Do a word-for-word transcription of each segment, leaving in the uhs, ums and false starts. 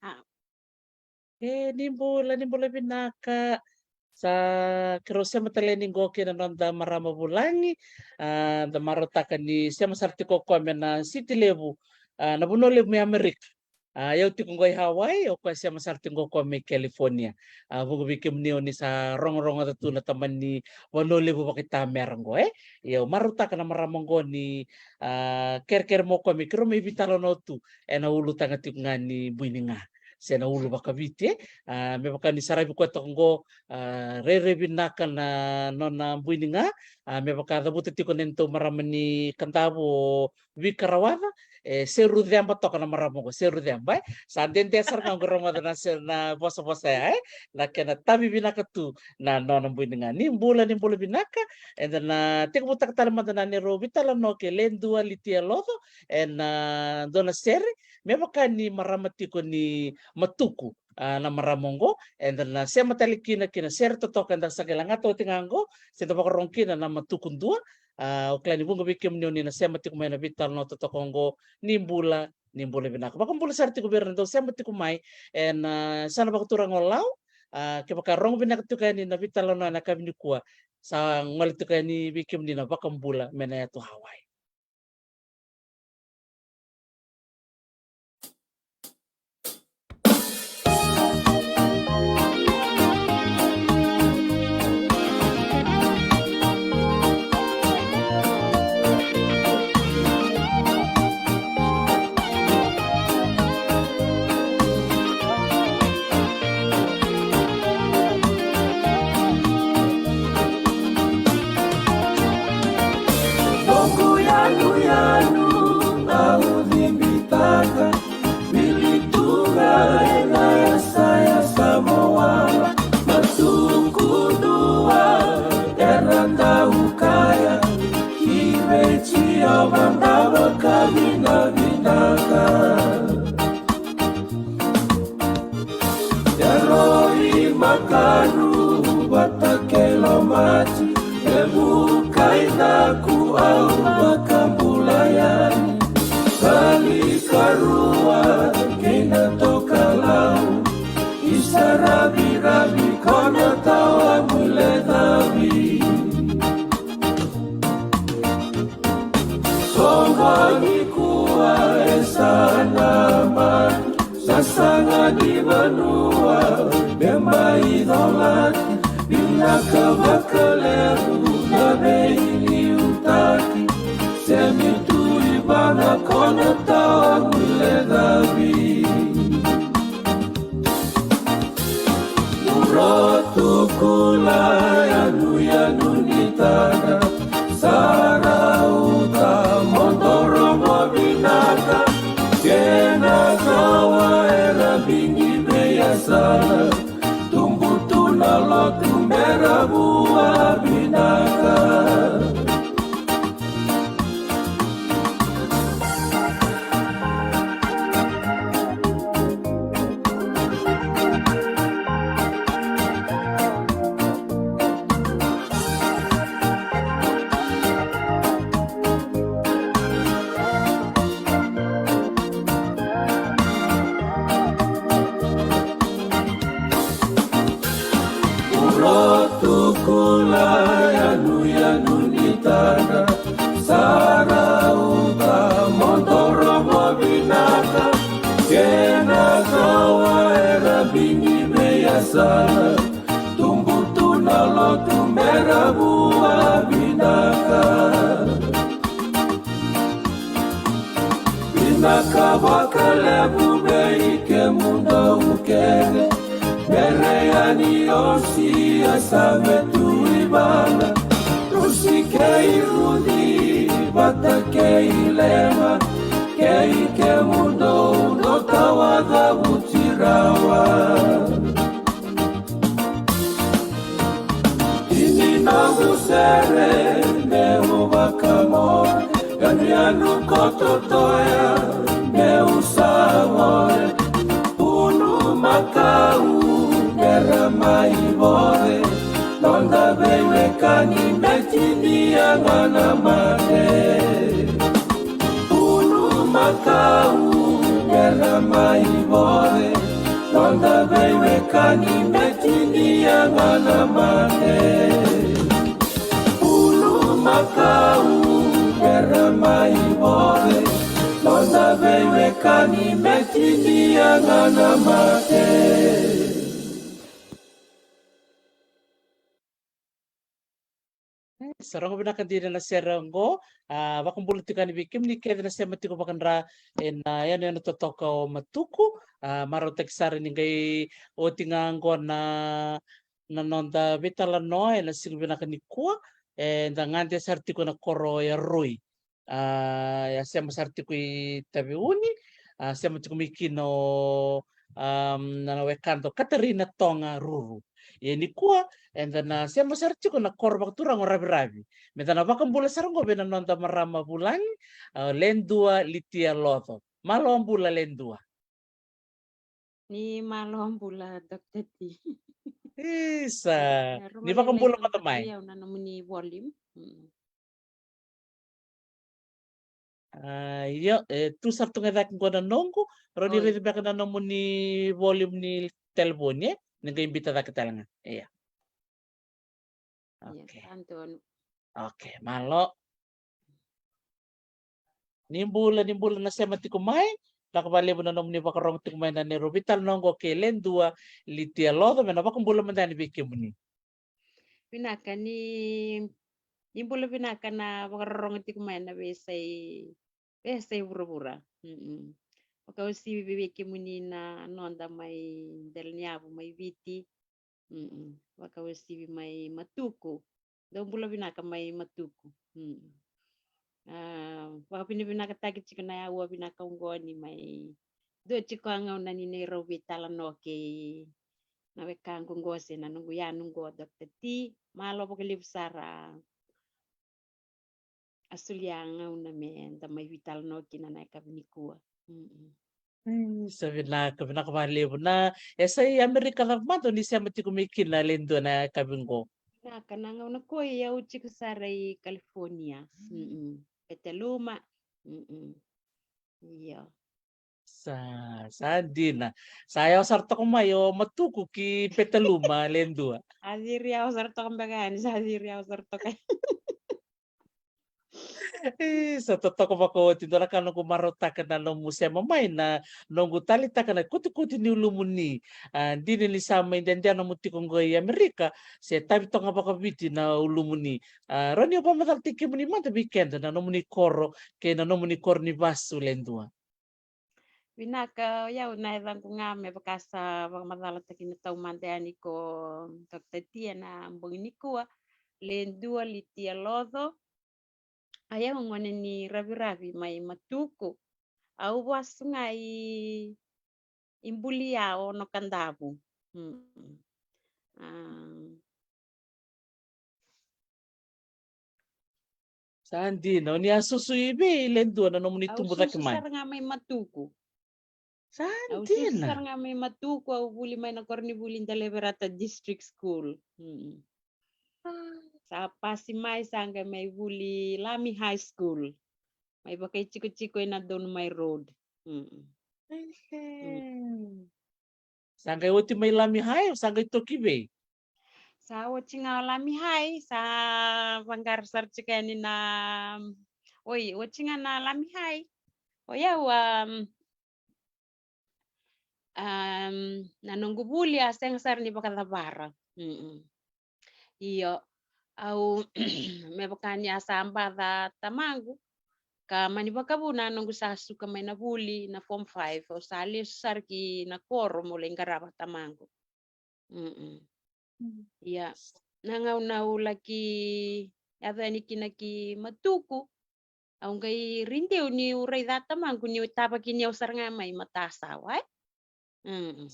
A. E, ni bula, ni bula vinaka. Sa keirau sema tale yani qo kei na noda marama vulagi. A, da marautaka ni sema sara tiko o koya mai na siti levu, a, na vanua levu mai Amerika. A, o au tiko qo i Hawaii, o koya sema sara tiko o koya mai California. A, vuqa vei kemuni o ni sa rogorogoca tu na tamani vanua levu vakaitamera qo, e? Ia au marautaka na marama qo ni, a, kerekere mai o koya me keirau mai veitalanoa tu ena ulutaga tiko ga ni Buiniga, se na ulu vakaviti, e? A, me vaka ni saravi koya toka qo, a, rairai vinaka na nona Buiniga. A, me vaka cavuta tiko na neitou marama ni Kadavu, o Vika Rawaca, e, Seru Ceba toka na marama qo, Seru Ceba, e? Sa dede sara ga qo rogoca na se-, na vosavosa ya, e? Na kena tavi vinaka tu na nona Buiniga. Ni bula, ni bula vinaka. Eda na tekivutaka tale mada na neirau veitalanoa kei Ledua Litia Loco ena, a, dua na sere, me vaka ni marama tiko ni Matuku, a, na marama qo, eda na sema tale kina ki na sere totoka eda sa qai lagata oti ga qo, se da vakarogo kina na Matuku dua. A, au kila ni vuqa vei kemuni o ni na sema tiko mai na veitalanoa totoka qo, ni bula, ni bula vinaka. Vakabula sara tiko vei ira na dau sema tiko mai ena, a, yasana vakaturaga o Lau. A, kevaka rogo vinaka tiko yani na veitalanoa ena yakavi nikua, sa gole tiko yani vei kemuni na vakabula mai na yatu Hawaii. Noqu yanuyanu au cibitaka, vili tu ga ena yasayasa mo wala. Matuku dua era dau kaya, ki vei Jiova da vakavinavinaka. Eroi makanu vata kei lomati, e vukai daku au vakabula yani. Kali karua kei na tokalau, isa raviravi ko na tawa muilecavi. Soqo nikua e sa na mani, sasaga ni vanua me mai colati. Vinaka vakalevu na veiliutaki, semi tu i vana ko na tawa muilecavi. Murotu kula yanuyanu ni tara, sa rauta mo dorogo vinaka. Kena kawa era bigi veiyasana, tubu tu na lotu mera vua vinaka. Murotu kula yanuyanu ni tara, sa rauta mo dorogo vinaka. Kena kawa era bigi veiyasana, tubu tu na lotu mera vua vinaka. Vinaka vakalevu vei kemudou kece, mere yani osi a sa vetu i vana. Rusi kei Ruci vata kei Lema, kei kemudou dou tawa cavuti rawa. Ini noqu sere meu vakamore, yanuyanu ko Totoya meu sa vore. Unu makau mera mai vore, noda veiwekani me tinia ga na mate. Unu makau mera mai vore, Ka ni meti ni yaga na mate. Bulumakau, bera mai vore. Noda veiwekani meti ni yaga na mate. E, sa rogo vinaka dina na sere oqo. A, vakabula tiko yani vei kemuni kece na sema tiko vakadra ena yanuyanu totoka o Matuku. A, marautaki sara ni qai oti ga oqo na, na noda veitalanoa ena siga vinaka nikua. E, da gade sara tiko na koro ya Roi. A, ya sema sara tiko i Taveuni, a, sema tiko mai kina o, am, na wekada o Katarina Toga Ruru. Ia nikua, eda na sema sara tiko na koro vakaturaga o Raviravi. Meda na vakabula sara oqo vei na noda marama vulagi, a, Ledua Litia Loco. Malo bula Ledua. Ni malo bula, Doctor T. Isa, ni vakabula mada mai. Au na nomuni volume. Mm. A, io, e, tu sara tu ga e cake qo na noqu, rau ni raici beka na nomuni volume ni telefoni, e? Ni qai bita cake tale ga. Ia. Ia, okay. Okay, malo. Ni bula, ni bula na sema tiko mai, vinaka vakalevu na nomuni vakarorogo tiko mai na neirau veitalanoa oqo kei Ledua Litia Loco, me na vakabula mada yani vei kemuni. Vinaka ni, ni bula vinaka na vakarorogo tiko mai na veiyasai, veiyasai vuravura. Mm-mm. Vakauasivi vei kemuni na noda mai Delaniyavu mai Viti. Mm-mm. Vakauasivi mai Matuku. Dou bula vinaka mai Matuku. Mm. A, vakavinavinakataki tiko na yaua vinaka oqo ni mai dua tiko a gauna ni neirau veitalanoa kei na wekaqu oqo se na noqu yanu oqo, Doctor T. Malo vakalevu sara a solia a gauna me da mai veitalanoa kina na yakavi nikua. Mm-mm. Mm, sa vinaka, vinaka vakalevu. Na, e sa i Amerika cava mada o ni sema tiko mai kina, Ledua, na yakavi qo? Vinaka, na gauna ko i au tiko sara i California. Mm-mm. Petaluma. Mm-mm. Io. Sa, sa dina. Sa yawa sara toka mai o Matuku ki Petaluma, Ledua. A ciri yawa sara toka beka yani, sa ciri yawa sara toka. E, sa totoka vakaoti, dua na ka noqu marautaka na nomu sema mai, na noqu taleitaka na kutikuti ni ulumuni. A, dina ni sa mai dede nomu tiko qo i Amerika, se tavi toka vakaviti na ulumuni. A, rawa ni o vakamacalataki kemuni mada vei keda na nomuni koro, kei na nomuni koro ni vasu, Ledua. Vinaka, o yau na yacaqu ga me vaka sa vakamacalataki na taumada yani ko Doctor T ena bogi nikua, Ledua Litia Loco. A yau gone ni Raviravi mai Matuku. Au vasu ga i, i Bulia, Ono Kadavu. Mm. A, sa dina, o ni a susu i vei, Ledua, na nomuni tubu cake mai? Au susu sara ga mai Matuku. Sa dina. Au susu sara ga mai Matuku, au vuli mai na koronivuli Delaverata District School. Mm. A. Sa pasi mai, sa qai mai vuli Lami High School. Mai vakaitikotiko ena Donumai Road. Mm. Ehe. Mm. Sa qai oti mai Lami High, sa qai toki vei? Sa oti ga o Lami High, sa vaqara sara tiko yani na, oi, oti ga na Lami High. O yau, um, um, na noqu vuli a sega sara ni vakacavara. Mm-mm. Io, au me vaka ni a sa baca tamaqu, ka mani vakavuna noqu sa suka mai na vuli na form five, au sa lesu sara ki na koro meu lai qarava tamaqu. Mm-mm. Mm. Ia, na gauna au laki yaco yani kina ki Matuku, au qai rideu niu raica tamaqu niu tavaki ni au sara ga mai matasawa, e? Mm.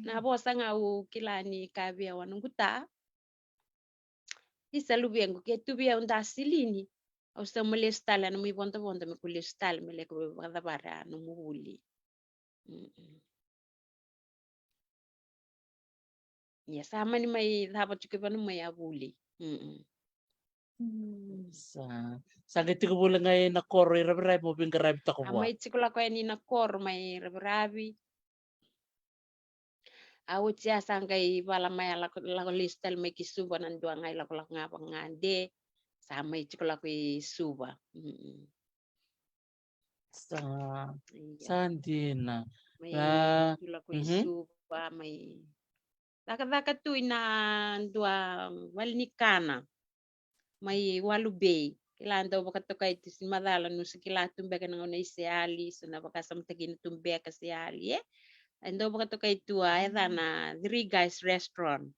Na vosa ga au kila ni kaya vei au a noqu ta. Isa luvequ, ke tu vei au da silini, au sa mo lesu tale ena nomu ivodovodo me ko lesu tale me lako vakacavara a nomu vuli. Mm-mm. Ia, sa mani mai cava tiko vei au mai a vuli. Mm-mm. Mm, sa, sa qai tiko voli ga ina koro i Raviravi mo veiqaravi toka vua? A mai tiko lako yani na koro mai Raviravi. A oti a sa qai vala mai a lako, lako lesu tale mai ki Suva na dua ga i lakolako ga vakagade. Sa mai tiko lako i Suva. Mm-mm. Sa, Ia. sa dina. Mai A, tu lako i mhm. Suva, mai cakacaka tu ina dua vale ni kana. Mai Walu Bay. Kila dau vakatokai tu se macala niu se kila tu beka na gauna i Seali, so na vakasamataki na tu beka Seali, e. E dau vakatokai tu a, e ca na Three Guys Restaurant.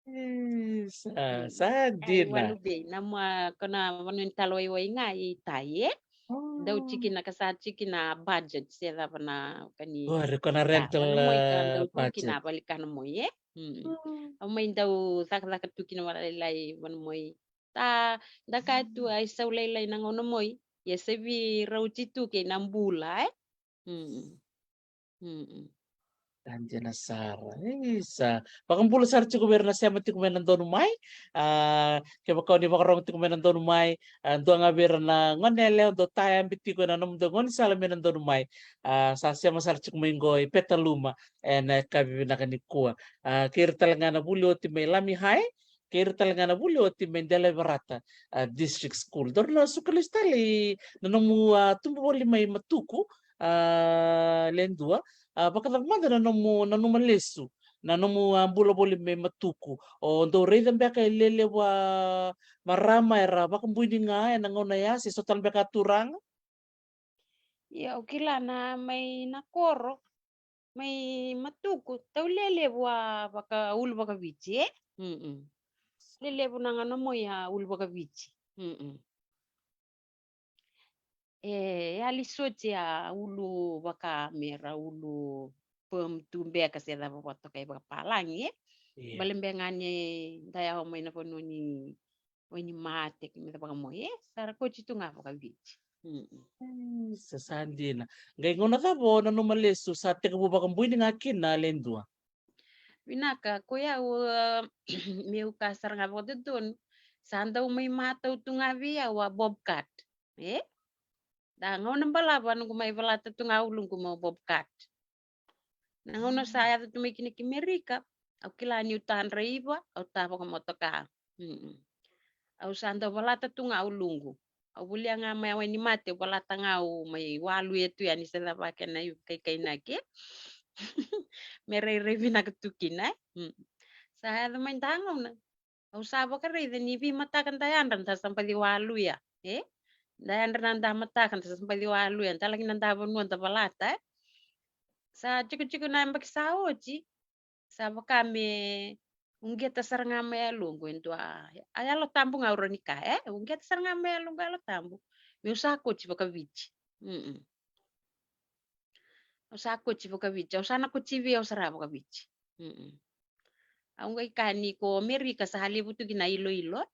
E, sa, Mm. sa E, dina. Walu Bay, na mua, ko na vanua ni talawaiwai ga i tai, e. Dau Oh. tiki na ka sa tiki na budget, se cava na ka ni Ori, ko na ka. rental Kana moi ka uh, dau tu budget. kina vale kana moi, e. Mm. Mm. Au mai dau cakacaka tu kina valailai vana moi. Ta, da ka tu ai sau lailai na gauna moi. Ia se vi rauti tu kei na bula, e. Mm. Mm. Ka dina sara. Isa. Vakabula sara tiko vei ira na sema tiko mai na donu mai. A, kevaka o ni vakarogo tiko mai na donu mai. A, dua ga vei ira na gone yalewa dau tayabe tiko ena nomudou gaunisala mai na donu mai. A, sa sema sara tiko mai qo i Petaluma. Ena yakavi vinaka nikua. A, kei ira tale ga na vuli oti mai Lami High. Kei ira tale ga na vuli oti mai Delayavarata, a, District School. Daru na suka lesu tale i na nomu, a, tubu voli mai Matuku, a, Ledua. A, vakacava mada na nomu nanuma lesu, na nomu, a, bula voli mai Matuku? O dau raica beka e lelevu a marama era vakabuini ga ena gauna ya, se so tale beka a turaga? Ia, au kila na mai na koro, mai Matuku, tau lelevu a vaka, ulu vakaviti, e? Mm-mm. Lelevu na gauna moi a ulu vakaviti. Mm-mm. E, e yali soti a ulu vaka mera ulu pam tu beka se cava vakatokai vakapalagi, e? Ia. Bale beka ga ni da yawa mai na vanua ni Wainimate, me cava ka moi, e? Sa ra koti tu ga vakaviti. Mm-mm. Mm, sa, sa dina. Qai gauna cava o nanuma lesu sa tekivu vakabuini ga kina Ledua? Vinaka, ko i au, a, meu ka sara ga vakadodonu, sa dau mai matau tu ga vei au a Bobcat, e? Da gauna balavu a noqu mai valata tu ga uluqu mo Bobcat. Na gauna sa yaco tu mai kina ki Merika, au kila niu ta draiva, au ta vakamotoka. Mm-mm. Au sa dau valata tu ga uluqu. Au volia ga mai a Wainimate, au valata ga au mai Waluya tu yani se cava kena iu kaikainaki. Me rairai vinaka tu kina, e? Mm. Sa yaco mai da gauna. Au sa vakaraica ni veimataka da yadra da sa baci Waluya, e? Da yadra na da mataka da sa baci Waluya, da laki na da vanua da valata, e? Sa tikotiko na yabaki sa oti, sa vaka me uqeta sara ga mai yaloqu e dua, a Yalo Tabu ga au rawa ni kaya, e? Uqeta sara ga mai yaloqu a Yalo Tabu. Meu sa koti vakaviti. Mm-mm. Au sa koti vakaviti, au sa na koti vei au sara vakaviti. Mm-mm. Au qai kaya ni ko Merika sa levu tu kina iloilo.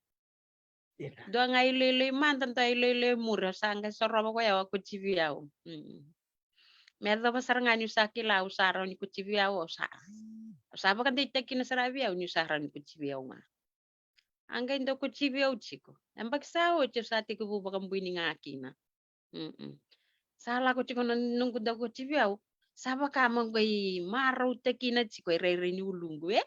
Ina. Dua ga iloilo i mada, dua iloilo i muri, au sa qai sorova ko yau a koti vei au. Mm-mm. Me yacova sara ga niu sa kila au sa rawa ni koti vei au, au sa, au sa vakadeitaki kina sara vei au niu sa rawa ni koti vei au ga. A qai dau koti vei au tiko. Yabaki sa oti au sa tekivu vakabuini ga kina. Mm-mm. Sa lako tiko na noqu dau koti vei au. Sa vaka mo qai marautaki kina tiko e rairai ni uluqu, e?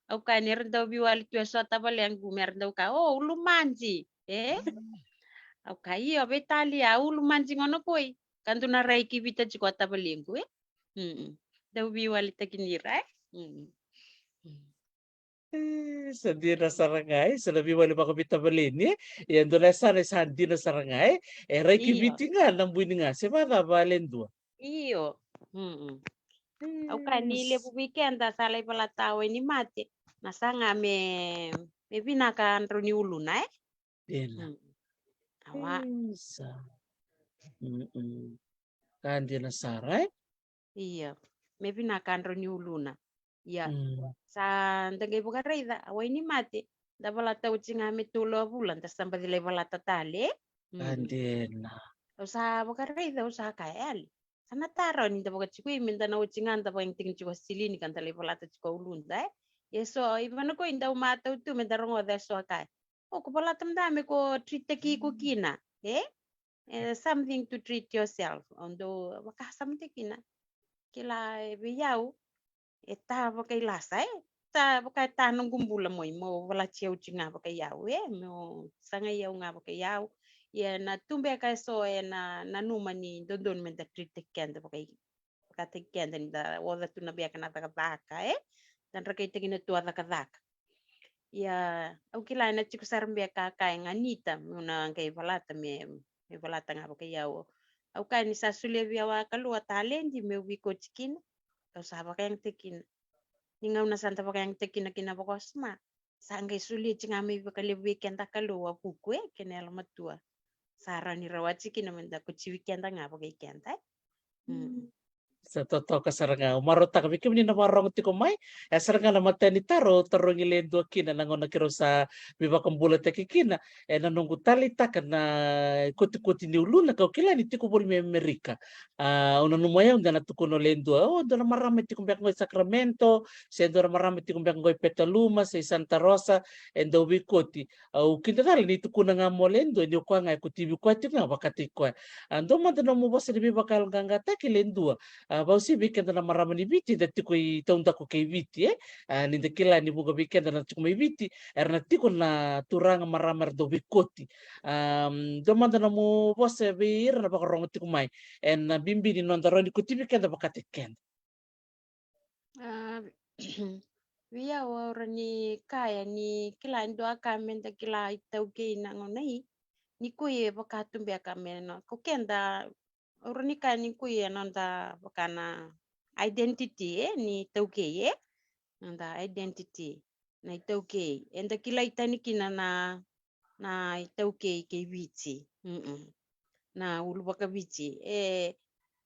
Au kaya ni era dau veiwali tu e so a tavalequ me ra dau kaya, "O, ulumaji," e? Au kaya, "Io, veitalia, ulumaji gona koi." Ka dua na rai ki Viti tiko a tavalequ, e? Mm-mm. Dau veiwalitaki ni ra, e? Mm-mm. Mm. E, sa dina sara ga, e, sa na veiwali vakavitavaleni, e. Ia dua na yasana e sa dina sara ga, e. E rai ki Io. Viti ga na buini ga, se vakacava Ledua? Io. Mm-mm. Au kaya ni Yes. levu vei keda sa lai valata Wainimate, na saga me, me vinaka drau ni uluna, e? Dina. Mm. Awa. Isa. Mm-mm. Ka dina sara, e? Ia. Me vinaka drau ni uluna. Ia. Mm. Sa da qai vakaraica, a Wainimate, da valata oti ga me tolu a vula, da sa baci lai valata tale. Ka Mm. dina. Au sa vakaraica, au sa kaya, e yali. Sa na tara ni da vakatiko i me da na oti ga da vakayagataki tiko a silini ka da lai valata tiko a uluda, e. E so, i vana ko i dau matau tu me da rogoca e so a kaya, "O, ko valata mada me ko treat-taki iko kina, e? E, something to treat yourself." Au dau vakasamataki kina. Kila, e vei au, e ta vakailasa, e ta vaka e ta noqu bula mai, mo valati au tiko ga vakaiyau, e mo sagai au ga vakaiyau. Ia na tu beka eso e na nanuma ni dodonu me da treat-taki keda vakai, vakataki keda ni da oca tu na beka na cakacaka, e da drakaitaki na tu a cakacaka. Ia au kila e na tiko sara beka ka e ganita meu na qai valata me, me valata ga vakaiyau. Au kaya ni sa solia vei au a Kalou a taledi meu veikoti kina, au sa vakayagataki kina. Ni gauna sa da vakayagataki kina ki na vakawasoma, sa qai solia tiko ga mai vakalevu vei keda a Kalou a vuku, e, kei na yalomatua. Sa rawa ni rawati kina me da kotivi keda ga vakai keda, e. Mm. Sa totoka sara ga. Au marautaka vei kemuni na vakarorogo tiko mai, e sara ga na matai ni taro au tarogi le dua kina na gauna keirau sa veivakabulataki kina, e na noqu taleitaka na kotikoti ni uluna, kau kila ni tiko voli mai Amerika. A, au nanuma o yau de na tukuna o le dua, o, dua na marama e tiko beka qo i Sacramento, se dua na marama e tiko beka qo i Petaluma se i Santa Rosa, e dau veikoti. Au kidacala ni tukuna ga mo le dua ni o koya ga e kotivi koya tiko ga vakataki koya. A, dua mada nomu vosa ni veivakayaloqaqataki le dua. A, vausi vei keda na marama ni Viti, da tiko i taudaku kei Viti, e? A, ni da kila ni vuqa vei keda na tiko mai Viti, era na tiko na turaga marama era dau veikoti. A, dua mada nomu vosa vei ira na vakarorogo tiko mai, e na bibi ni noda rawa ni kotivi keda vakataki keda. A, vei au au rawa ni kaya ni kila e dua ka me da kila iTaukei na gauna i, ni koi e vaka tu beka me na ko keda, au rawa ni kaya ni koi e noda vaka na identity, e, ni iTaukei, e, noda identity na iTaukei. Eda kilai tani kina na, na iTaukei kei Viti. Mm-mm. Na uluvakaviti, e,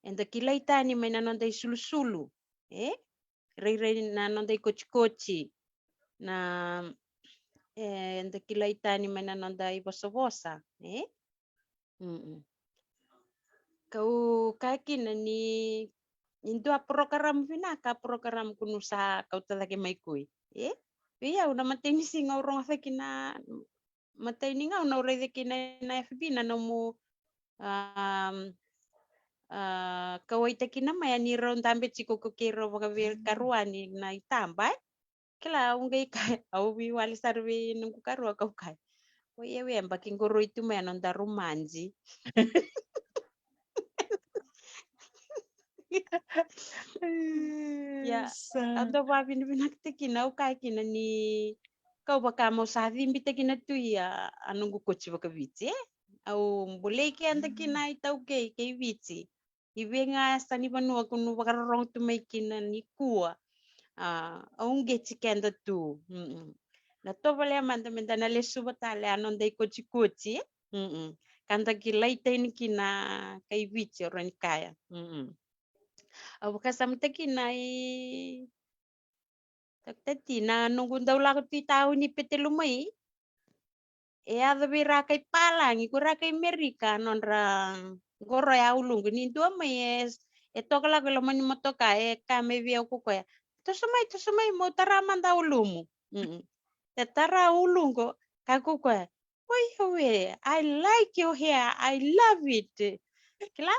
eda kilai tani mai na noda isulusulu, e, rairai na noda ikotikoti, na, e, eda kilai tani mai na noda ivosavosa, e. Mm-mm. Kau kaya kina ni, ni dua program vinaka, program ko nu sa kauta cake mai koi, e. Vei au na matai ni siga au rogo cake na, matai ni gauna au raica kina na F B na nomu, um, a, kauaitaki na maya ni rau dabe tiko ko keirau vakavekarua ni na itaba, e. Kila au qai kaya, au veiwali sara vei noqu karua kau kaya, oi, e we baki qoroi tu mai a noda romanji. Ia, sa au dau vavinavinakataki kina, au kaya kina ni kau vaka mo sa cibitaki na tu ia a noqu koti vakaviti, e. Au bolei keda kina iTaukei kei Viti. I vei ga yasa ni vanua ko nu vakarorogo tu mai kina nikua. A, au qeti keda tu. Mm-mm. Na tovolea mada me da na lesuva tale a noda ikotikoti. Mm-mm. Ka da kilai tani kina kai Viti, au rawa ni kaya. Mm-mm. Au vakasamataki na i Tokitati, na noqu dau lako tu i tauni Petaluma i, e yaco vei ra kai Palagi, ko ra kai Merika, nodra qoro ya uluqu. Ni dua mai e, e toka lako e loma ni motoka, e kaya mai vei au ko koya, toso mai, toso mai, mo tara mada ulumu. Mm-mm. E tara uluqu, kaya ko koya, oi, oi, I like your hair, I love it. Kila?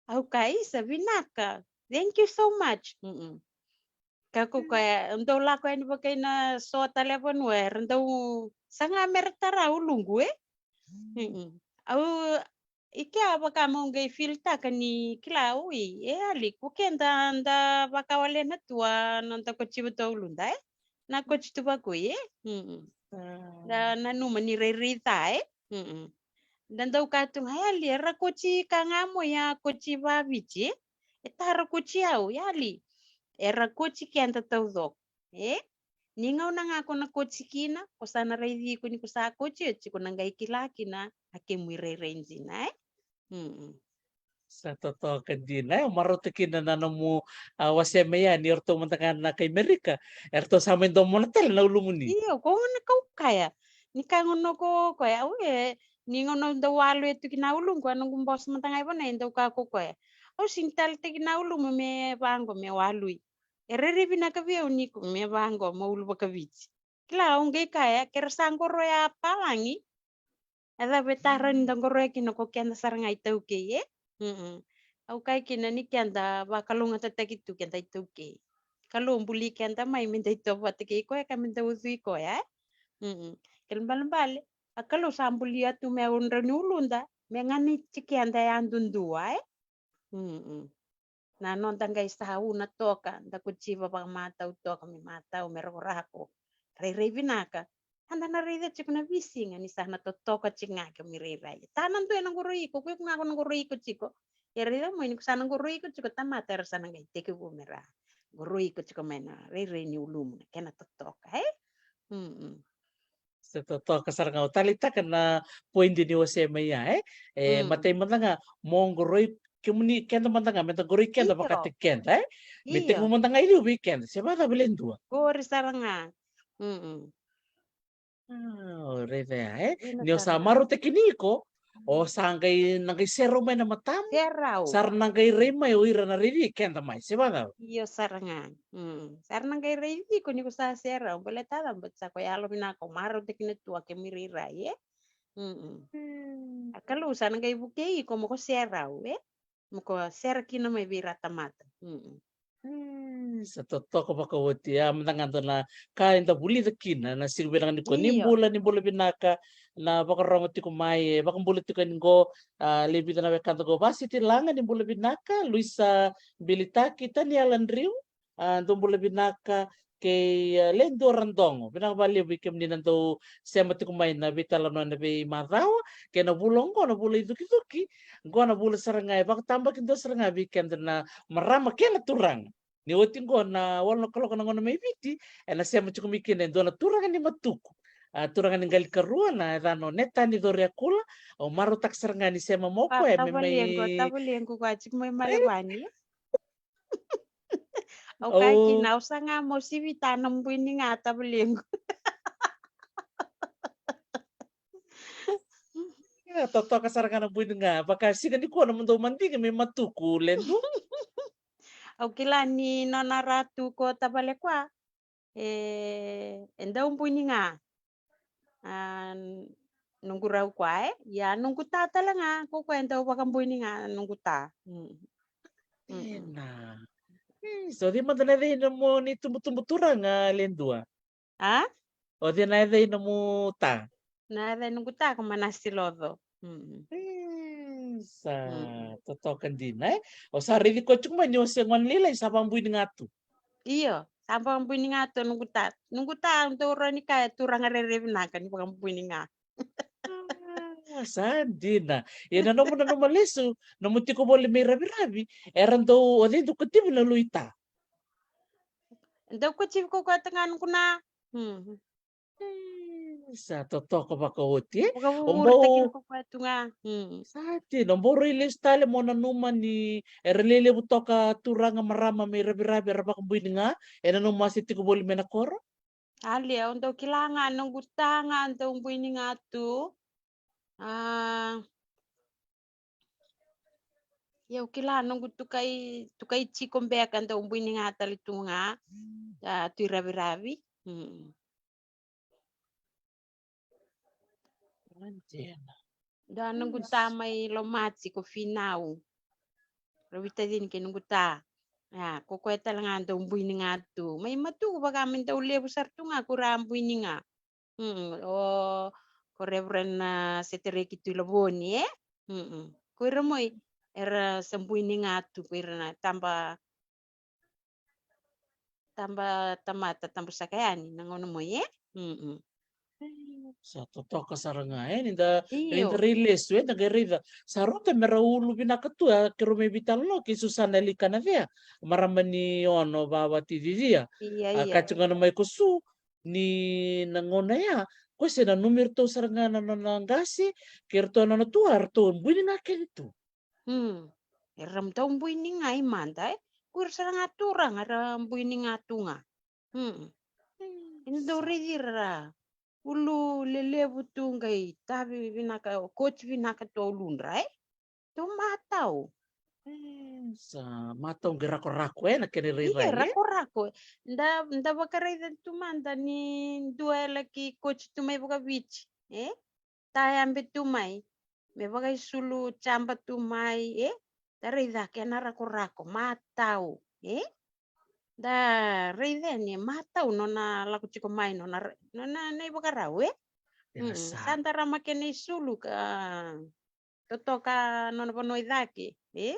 Au kaya, isa, vinaka. Thank you so much. Mm-mm. Ka ko koya, dau lako yani vakai na so tale vanua, era dau saga me ra tara uluqu, e? Mm-mm. Au, i kea vaka meu qai feel taka ni kila, oi, e yali, ko keda da vakawalena tu a noda kotiva tu a uluda, e? Na koti tu vakoi, e? Mm-mm. Da nanuma ni rairai ca, e? Mm-mm. Da dau kaya tu ga, e yali, era koti ka ga mo ia koti vaviti, e? E tara koti au, e yali. Era koti keda taucoko, e? Ni gauna ga ko na koti kina, ko sa na raici iko ni ko sa koti oti, ko na qai kila kina a kemu irairai dina, e? Mm-mm. Sa totoka dina, e, au marautaka kina na nomu, a, wasea mai yani, eratou mada ga na kai Merika, eratou sa mai domona tale na ulumuni. Io, ko gona kau kaya. Ni ka gona ko koya, au e, ni gauna dau walu e tu ki na uluqu, a noqu boso mada ga e vanua, e dau ka ko koya, au sini tale teki na ulumu me vaqo me walui. E rairai vinaka vei au ni ko me vaqo mo ulu vakaviti. Kila, au qai kaya, ke ra sa qoro ya Palagi, e cava e tara ni da qoroya kina ko keda sara ga iTaukei, e? Mm-mm. Au kaya kina ni keda vakalougatataki tu keda iTaukei. Kalou buli keda mai me da itovo vata kei koya ka me da ucui koya, e? Mm-mm. Kena ibalebale, a Kalou sa bulia tu me yaudra ni uluda, me ganiti keda yadudua, e? Mm-mm. Na noda qai sa una toka, da kotiva vakamatau toka me matau, me rakorako. Rairai vinaka. A da na raica tiko na veisiga ni sa na totoka tiko ga ke me rairai. Sa na dua e na qoro iko, ko iko ga ko na qoro iko tiko. Ia raica mai ni ko sa na qoro iko tiko, tamata era sa na qai tekivu me ra qoro iko tiko mai na rairai ni ulumu na kena totoka, e? Mm-mm. Sa totoka sara ga, au taleitaka na point ni o se mai ya, e? E, mm, matai mada ga, mo qoroi kemuni, keda mada ga, me da qoroi keda, io, vakataki keda, e? Me tekivu, io, mada ga i liu vei keda, se vakacava le dua. Qori sara ga. Mm-mm. Ah, o raica ya, e? Dina sara ga. Ni o sa marautaki ni iko, o sa qai, na qai serau mai na matamu. Serau. Sa ra na qai rai mai o ira na raici keda mai, se vakacava? Io sara ga. Mm. Sa ra na qai raici iko ni ko sa serau, baleta cava? Baleta sa ko yalovinaka, o marautaki na tua ke me rairai, e? Mm-mm. Mm. A Kalou sa na qai vukei iko mo ko serau, e? Mo ko sera kina mai vei ira tamata. Mm-mm. Mm, sa totoka vakaoti. A, mada ga dua na ka eda vulica kina na siga vinaka nikua. Ni, io, bula, ni bula vinaka na vakarorogo tiko mai, e vakabula tiko yani qo, a, le vica na wekada qo. Vasiti Laga, ni bula vinaka. Luisa Bilitaki, Taniela Driu, a, dou bula vinaka, kei, a, le dua Radogo. Vinaka vakalevu vei kemuni na dou sema tiko mai na veitalanoa ena veimacawa, kei na vula oqo, na vula icukicuki, qo na vula sara ga e vakatabakidua sara ga vei keda na marama kei na turaga. Ni oti qo na walu na kaloko na gauna mai Viti, ena sema tiko mai kina e dua na turaga ni Matuku. A, turaga ni Qalikarua, na yacana o Netani Coriakula, au marautaka sara ga ni sema mai o koya, a, me mai tavalequ, tavalequ koya tiko mai Malevani. Au kaya kina, au sa ga mo sivita na bui ni ga tavalequ. Ia, totoka sara ga na bui ni ga. Vaka siga nikua na mudou madigi me Matuku, le dua. Au kila ni nona ratu ko tavale koya. E, e dau bui ni ga. A, noqu rau koya, e? Ia noqu ta tale ga, ko koya e dau vakabui ni ga noqu ta. Mm. Mm-mm. Ena. E, so cei mada na yaca i nomu itubutubu turaga, le dua? A? O cei na yaca i nomu ta? Na yaca i noqu ta ko Manasi Loco. Mm. E, sa, mm, totoka dina, e? O sa raici koya tiko mai ni o se gone lailai sa vakabui ni ga tu. Io, sa vakabui ni ga tu noqu ta. Noqu ta, au dau rawa ni kaya e turaga rairai vinaka ni vakabui ni ga. A, sa dina. Ia na nomu nanuma lesu, nomu tiko voli mai Raviravi, era dau, o cei dau kotivi na lui ta? Dau kotivi ko koya tu ga noqu na. Mm. E, sa totoka vakaoti, e? Vakavuvurutaki ko koya tu ga. Mm. Sa dina, o bau rairai lesu tale mo nanuma ni era lelevu toka turaga marama mai Raviravi era vakabui ni ga, ena nomu a se tiko voli mai na koro? A, io, au dau kila ga noqu ta ga dau bui ni ga tu. A, ia au kila noqu tukai, tukai tiko beka dau bui ni ga tale tu ga. A, tu i Raviravi. Mm. Dua noqu ta mai Lomati ko Finau. Ravitacini kei noqu ta. A, ko koya tale ga dau bui ni ga tu. Mai Matuku vaka me dau levu sara tu ga ko ira a bui ni ga. Mm, o ko Reverend, a, Setereki Tuilavoni, e? Mm-mm. Ko ira mai era sa bui ni ga tu, ko ira na taba, taba tamata, taba saka yani na gauna mai, e? Mm-mm. Sa totoka sara ga, e, ni da, ni da, io, railesu, e, da qai raica. Sa rauta me ra ulu vinaka tu, a, keirau mai veitalanoa kei Susana Likanacea, marama ni Ono, vavati Cicia. Ia, a, ia, ka tiko ga na mai ko Su, ni na gauna ya, ko se nanumi iratou sara ga na nona qase, kei iratou na nona tua, ratou bui ni ga kece tu. Mm. Era dau bui ni ga i mada, e? Ko ira sara ga turaga era bui ni ga tu ga. Mm. Mm. Eda dau raici ira ra ulu lelevu tu qai tavi vinaka, coach vinaka tu a uludra, e? Dau matau. Mm, sa matau qai rakorako, e, na kena irairai, e? Rakorako. Da, da vakaraica tu mada ni dua e laki coach tu mai vakaviti, e? Ta yabe tu mai. Me vakaisulu jaba tu mai, e? Da raica kena rakorako, matau, e? Da raica ni matau nona lako tiko mai nona ra-, nona na ivakarau, e? Ena Mm, sa. Sa da rama kena isulu ka totoka nona vanua i cake, e?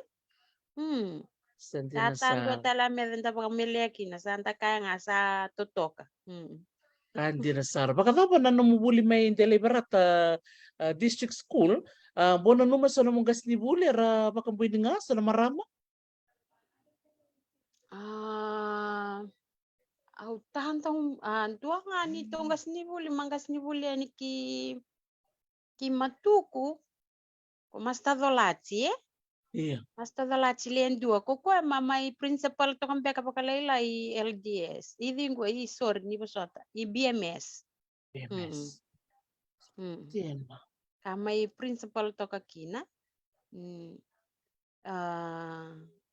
Mm. Sa Sa dina tadua sara. Tale a meca da vakamelea kina, sa da kaya ga sa totoka. Mm. Ka dina sara. Vakacava na nomu vuli mai Delaivara, a, District School? A, bau nanuma so na nomu qasenivuli era vakabuini ga so na marama? A, au tadau, a, dua ga ni tou qasenivuli, ma qasenivuli yani ki, ki Matuku, ko Master Colati, e? Ia. Master Colati le dua, ko koya ma mai principal toka beka vakalailai i L D S. I ciqu, i, sorry, ni vosota, i B M S. B M S. Mm. Mm. Dina. Ka mai principal toka kina. Mm. A,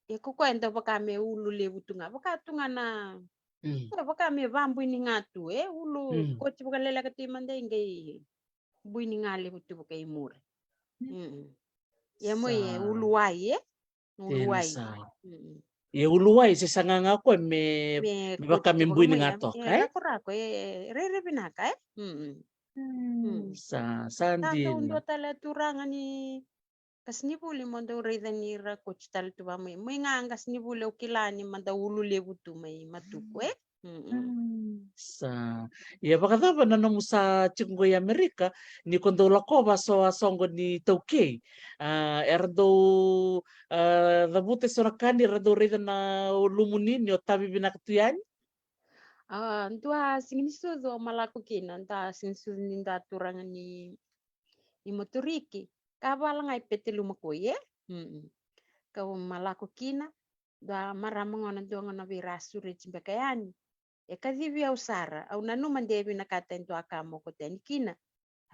e ko koya e dau vaka me ulu levu tu ga. Vaka tu ga na, Mm. e vaka me vabuini ga tu, e ulu Mm. koti vakaleleka tu i madai qai buini ga levu tu vaka i muri. Mm. Mm. Ia mo e Sa. Uluwai, e? Dina Uluwai. Sa. Mm. Ia uluwai se saga ga koya me, Me me vaka koti me tu vaka buini mai, ga e, toka, e e? Rakorako, e rairai vinaka, e? Mm. Mm. Sa, sa Sa dau dina. Dua tale a turaga ni qasenivuli mo dau raica ni ra koti tale tu vamai. Mai ga qasenivuli au kila ni mada ulu levu tu mai Matuku, e? Mm-mm. Mm, sa. Ia vakacava na nomu sa tiko qo i Amerika, ni ko dau lakova so a soqo ni taukei? A, era dau, a, cavuta e so na ka ni ra dau raica na ulumuni ni o tavi vinaka tu yani? A, dua siga ni sucu au ma lako kina, dua siga ni sucu ni dua turaga ni, ni Moturiki. Ka vala ga i Petaluma koi, e? Mm-mm. Kau ma lako kina, dua marama gona, dua gona vei ira a sureti beka yani. E kacivi au sara, au nanuma de vinakata e dua ka moko tani kina.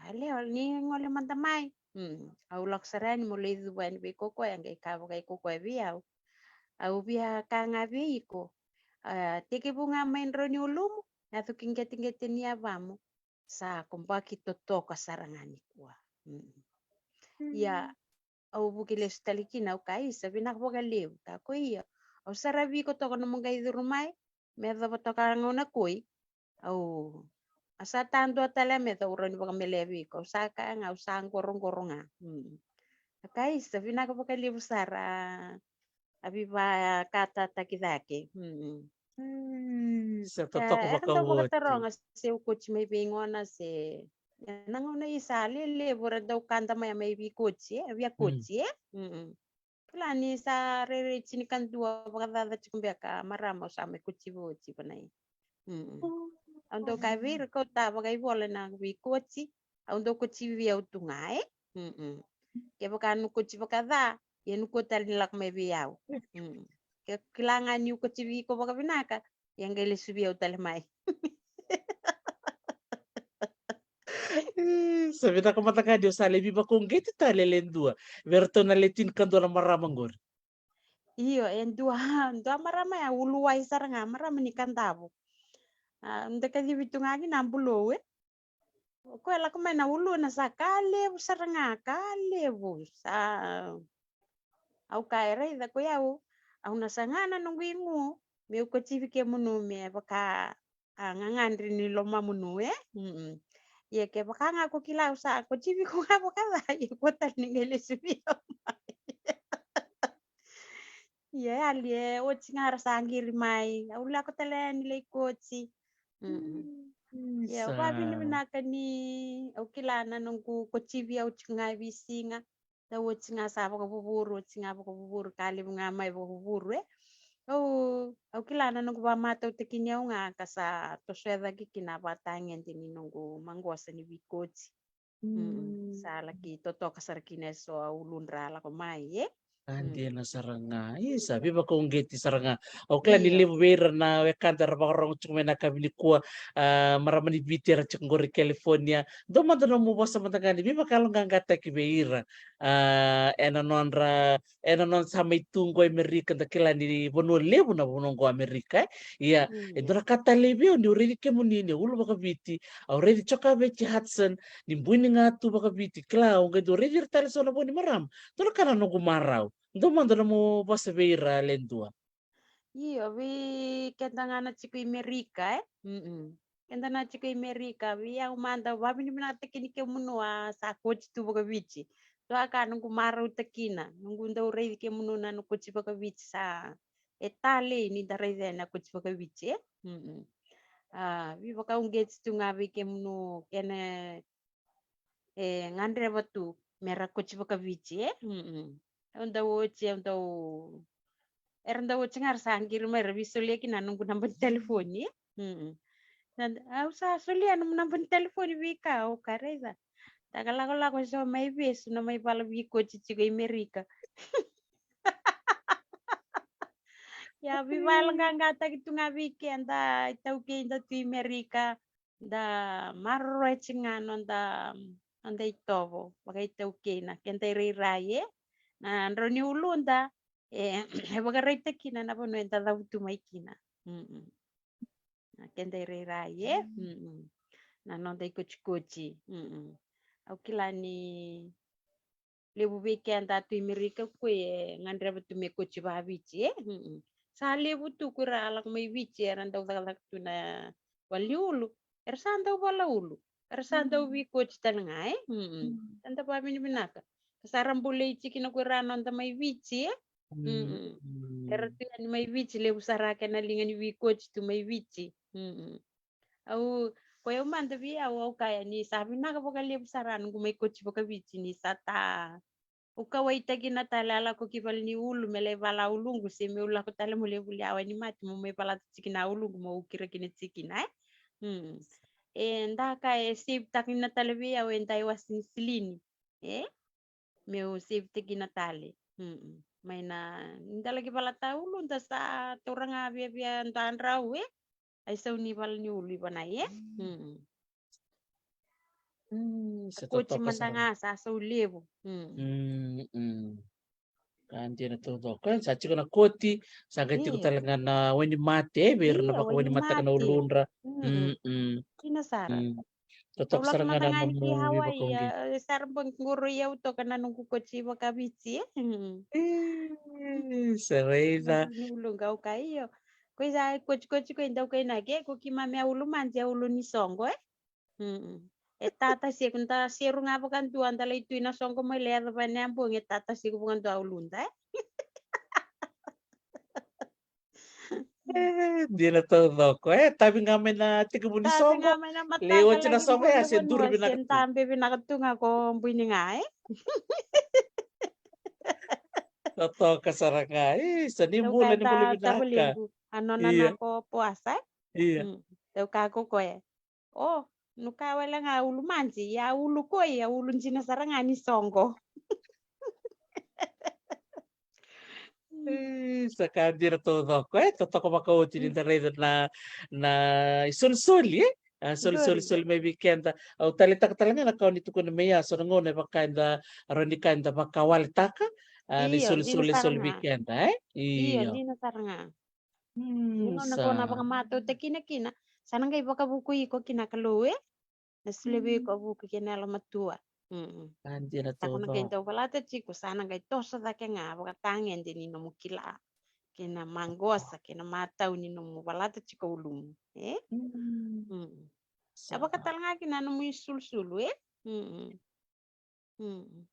A lewa ni gole mada mai. Mm. Au lako sara yani mo lai cuva yani vei kokoya, qai ka vaka i kokoya vei au. Au via ka ga vei iko. A, tekivu ga mai drau ni ulumu, yaco ki qeteqete ni yavamu. Sa ko baki totoka sara ga nikua. Mm. Ia, Mm. au vuki lesu tale kina, au ka isa, vinaka vakalevu, ka ko ia. Au saravi iko toka nomu qai curu mai, me yacova toka a gauna koi. Au, a sa tadua tale a meca au rawa ni vakamelea vei iko, au sa kaya ga, au sa qoroqoro ga. Mm. A ka isa, vinaka vakalevu sara a, a veivakatataki cake. Mm. Mm, sa E, totoka era dau vakauoti. Vakataroga se au koti mai vei gona se. E, na gauna isa lelevu era dau kada mai a mai vei koti, e, via Mm. koti, e. Mm-mm. Kila ni sa rairai tinikadua vakacaca tiko beka a marama au sa mai kotivi oti vanai. Mm-mm. Mm. Au dau kaya vei ira kau ta vakaivola na vei koti, au dau kotivi au tu ga, e. Mm-mm. Kevaka nu koti vakaca, ia nu koti tale ni lako mai vei au. Mm. Ke kila ga niu kotivi iko vakavinaka, ia qai lesu vei au tale mai. Ih, sa vinaka mada ga ni o sa lai veivakauqeti tale le dua vei iratou na le tinikadua na marama qori. Io, e dua, dua marama ya uluwai sara ga, marama ni Kadavu. A, da kacivi tu ga kina a bulou, e. O koya lako mai na uluna sa ka levu sara ga, ka levu. Sa au kaya, raica ko i au, au na saga na noqu igu meu kotivi kemunu me vaka a gagadre ni lomamunu, e? Mm-mm. Ia kevaka ga ko kila au sa kotivi iko ga vakaca, ia ko tale ni qai lesu vei au mai. Ia e yali, e oti ga ra sa qiri mai, au lako tale yani lai koti. Mm-mm. Mm, ia au sa. Vavinavinaka ni au kila na noqu kotivi au tiko ga e veisiga. Da oti ga sa vakavuvuru, oti ga vakavuvuru, ka levu ga mai vakavuvuru, e. Au, au kila na noqu vakamatautaki ni au ga ka sa tosoya cake kina a vakatagede ni noqu maqosa ni veikoti. Mm. Mm. Sa laki totoka sara kina e so a uludra a lako mai, e. A, mm, dina sara ga. Io, sa veivakauqeti sara ga. Au kila ni, io, levu vei ira na wekada era vakarorogo tiko mai na yakavi nikua, a, marama ni Viti era tiko qori California. Dou mada nomu vosa mada ga ni veivakayaloqaqataki vei ira. A, ena nodra, ena nodra sa mai tu qo Amerika, da kila ni vanua levu na vanua qo Amerika, e. Ia, mm, e dua na ka talei vei au niu raici kemuni ni ulu vakaviti, au raici Jokaveti Hudson, ni bui ni ga tu vakaviti, kila au qai dau raici ira tale so na vo ni marama. Dua na ka na noqu marau. Dou mada nomu vosa vei ira le dua. Io, vei keda ga na tiko i Merika, e? Mm-mm. Keda na tiko i Merika, vei au mada, au vavinavinakataki ni kemunu a sa koti tu vakaviti. Dua ka noqu marautaka kina, noqu dau raici kemunu na, na koti vakaviti sa, e talei ni da raica na koti vakaviti, e? Mm-mm. A, vei vakauqeti tu ga vei kemunu kena e gadreva tu me ra koti vakaviti, e? Mm-mm. Au dau oti, au dau, era dau oti ga ra sa qiri mai ra via solia kina noqu naba ni telefoni, e? Mm-mm. Na, au sa solia nomu naba ni telefoni vei ka, au ka raica. Da ka lakolako so mai vesu na mai vala veikoti tiko i Merika. Ia, veivakayaloqaqataki tu ga vei keda, iTaukei da tu i Merika, da maroroya tiko ga noda, noda itovo vakaitaukei na keda irairai, e? Na drau ni uluda, e, e vakaraitaki kina na vanua eda cavutu mai kina. Mm-mm. Na keda irairai, e? Mm-mm. Na noda ikotikoti. Mm-mm. Au kila ni levu vei keda tu i Merika ko e gadreva tu me koti vakaviti, e? Mm-mm. Sa levu tu ko ira a lako mai Viti, era dau cakacaka tu na valeniulu, era sa dau valaulu, era sa dau veikoti tale ga, e? Mm-mm. Sa da vavinavinaka. Ka sa ra bolei tiko kina ko ira noda mai Viti, e? Mm-mm. Era tu yani mai Viti, levu sara kena liga ni veikoti tu mai Viti. Mm-mm. Au, ko yau mada vei au, au kaya ni sa vinaka vakalevu sara noqu mai koti vakaviti ni sa ta. Au kauwaitaki na tale a lako ki valeniulu me lai vala uluqu se meu lako tale mo lai vuli a wainimate mo mai valata tiki na uluqu mo ukira kina tiki na, e? Mm. E da ka e save taki na tale vei au e dai wasi ni silini. E? Meu save taki na tale. Mm-mm. Mai na, ni da laki valata uluda sa taura ga viavia dua drau, e? Ai sau ni valeniulu i vanai, e? Mm. Mm, sa koti totoka mada sara ga sa sau levu. Mm. Mm, mm. Ka dina taucoko, e? Sa tiko na koti, sa qai tiko tale ga na wainimate, e? Vei ira na vakawainimataka na uludra. Mm. Mm, mm. Dina sara. Mm. Totoka sara ga na nomu veivakauqeti. Sara bau qoro i au toka na noqu koti vakaviti, e? Mm. E, sa raica. Ni uluqa au ka io. Ko isa kotikoti ko i dau kainaki, e, ko keimami a ulu maji, a ulu ni soqo, e? Mm-mm. E tata seku, da seru ga vakadua, da lai tu i na soqo mai lai yaco vane a bogi, e tata seku vakadua a uluda, e? E, dina taucoko, e, tavi ga mai na tekivu ni soqo, lai oti na soqo, e, se duri vinaka tu. Dabe vinaka tu ga ko bui ni ga, e? Totoka sara ga, e, sa ni bula, ni bula vinaka. A nona na ko poasa, e? Io. Mm. Tau ka ko koya. O, nuka wale ga ulu maji, ia ulu koi, ia ulu dina sara ga ni soqo. E, sa ka dina taucoko, e, totoka vakaoti ni da raica na, na isolisoli, e? A, solisoli, soli mai vei keda. Au taleitaka tale ga na ka o ni tukuna mai, a, so na gauna e vaka eda rawa ni ka eda vakawaletaka, a, na isolisoli, soli vei keda, e? Io, dina sara ga. Mm, nona ko na vakamatautaki kina, sa na qai vakavuku iko ki na Kalou, e? Na solia vei iko a vuku kei na yalomatua. Mm. Sa ko na qai dau valata tiko, sa na qai toso cake ga vakatagede ni nomu kila kei na maqosa kei na matau ni nomu valata tiko ulumu, e? Mm. E vaka tale ga kina nomu isulusulu, e? Mm. Mm.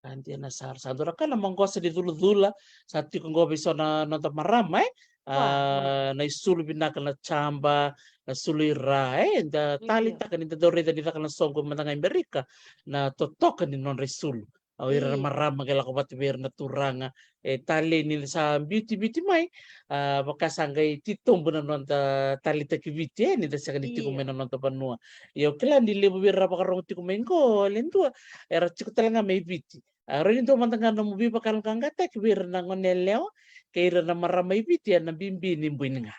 A dina sara, sa dua na ka na maqosa ni culacula sa tiko qo vei so na noda marama, e? A, na isulu vinaka na jaba, na sulu i ra, e? Da taleitaka ni da dau raica ni caka na soqo mada ga i Merika na totoka ni nodra isulu. Au ira na marama qai lako vata vei ira na turaga, e, talei ni sa biuti Viti mai, a, vaka sa qai titobu na noda taleitaki Viti, e, ni da sega ni tiko mai na noda vanua. Ia au kila ni levu vei ira ra vakarogo tiko mai qo, le dua era tiko tale ga mai Viti. A, rawa ni dua mada ga nomu veivakayaloqaqataki vei ira na gone yalewa kei ira na marama i Viti ena bibi ni bui ni ga.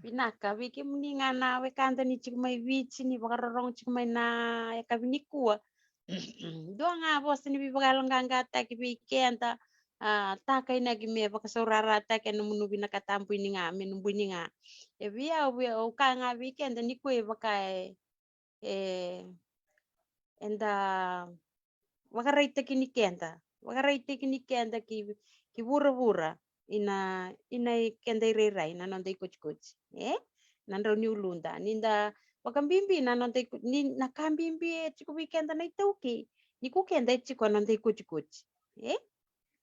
Vinaka, vei kemuni ga na wekada ni tiko mai Viti, ni vakarorogo tiko mai na yakavi nikua. Dua ga vosa ni veivakayaloqaqataki vei keda, a, ta kainaki me vakasaurarataki ena nomu vinakata bui ni ga, me na bui ni ga. E vei au, vei au ka ga vei keda nikua e vaka e, e, eda vakaraitaki ni keda, vakaraitaki ni keda ki, ki vuravura. ina, ina keda irairai na noda ikotikoti, e? Na drau ni uluda, ni da vakabibi na noda iko-, ni na ka bibi e tiko vei keda na iTaukei, ni ko keda e tiko na noda ikotikoti, e?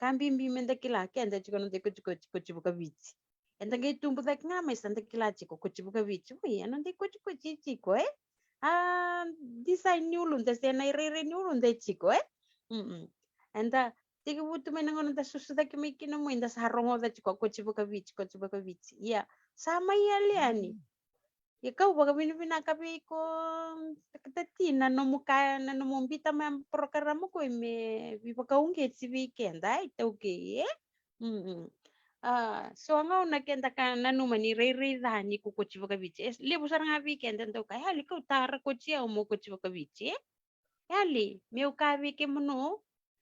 Ka bibi me da kila keda e tiko na noda ikotikoti, koti vakaviti. Eda qai tubu cake ga mai sa da kila tiko koti vakaviti. Ui, a noda ikotikoti e tiko, e? A design ni uluda se na irairai ni uluda e tiko, e? Mm-mm. Eda tekivu tu mai na gauna da susu cake mai kina mo eda sa rogoca tiko koti vakaviti, koti vakaviti. Ia, sa mai yali yani. Ia kau vakavinavinaka vei iko, Tati, na nomu ka, na nomu bita mai porokaramu ko me veivakauqeti vei keda, e, iTaukei, e? Mm-mm. A, so a gauna keda ka nanuma ni rairai ca ni ko koti vakaviti. E levu sara ga vei keda dau ka, e, yali kau tara koti au mo koti vakaviti, e? Yali, meu ka vei kemunu,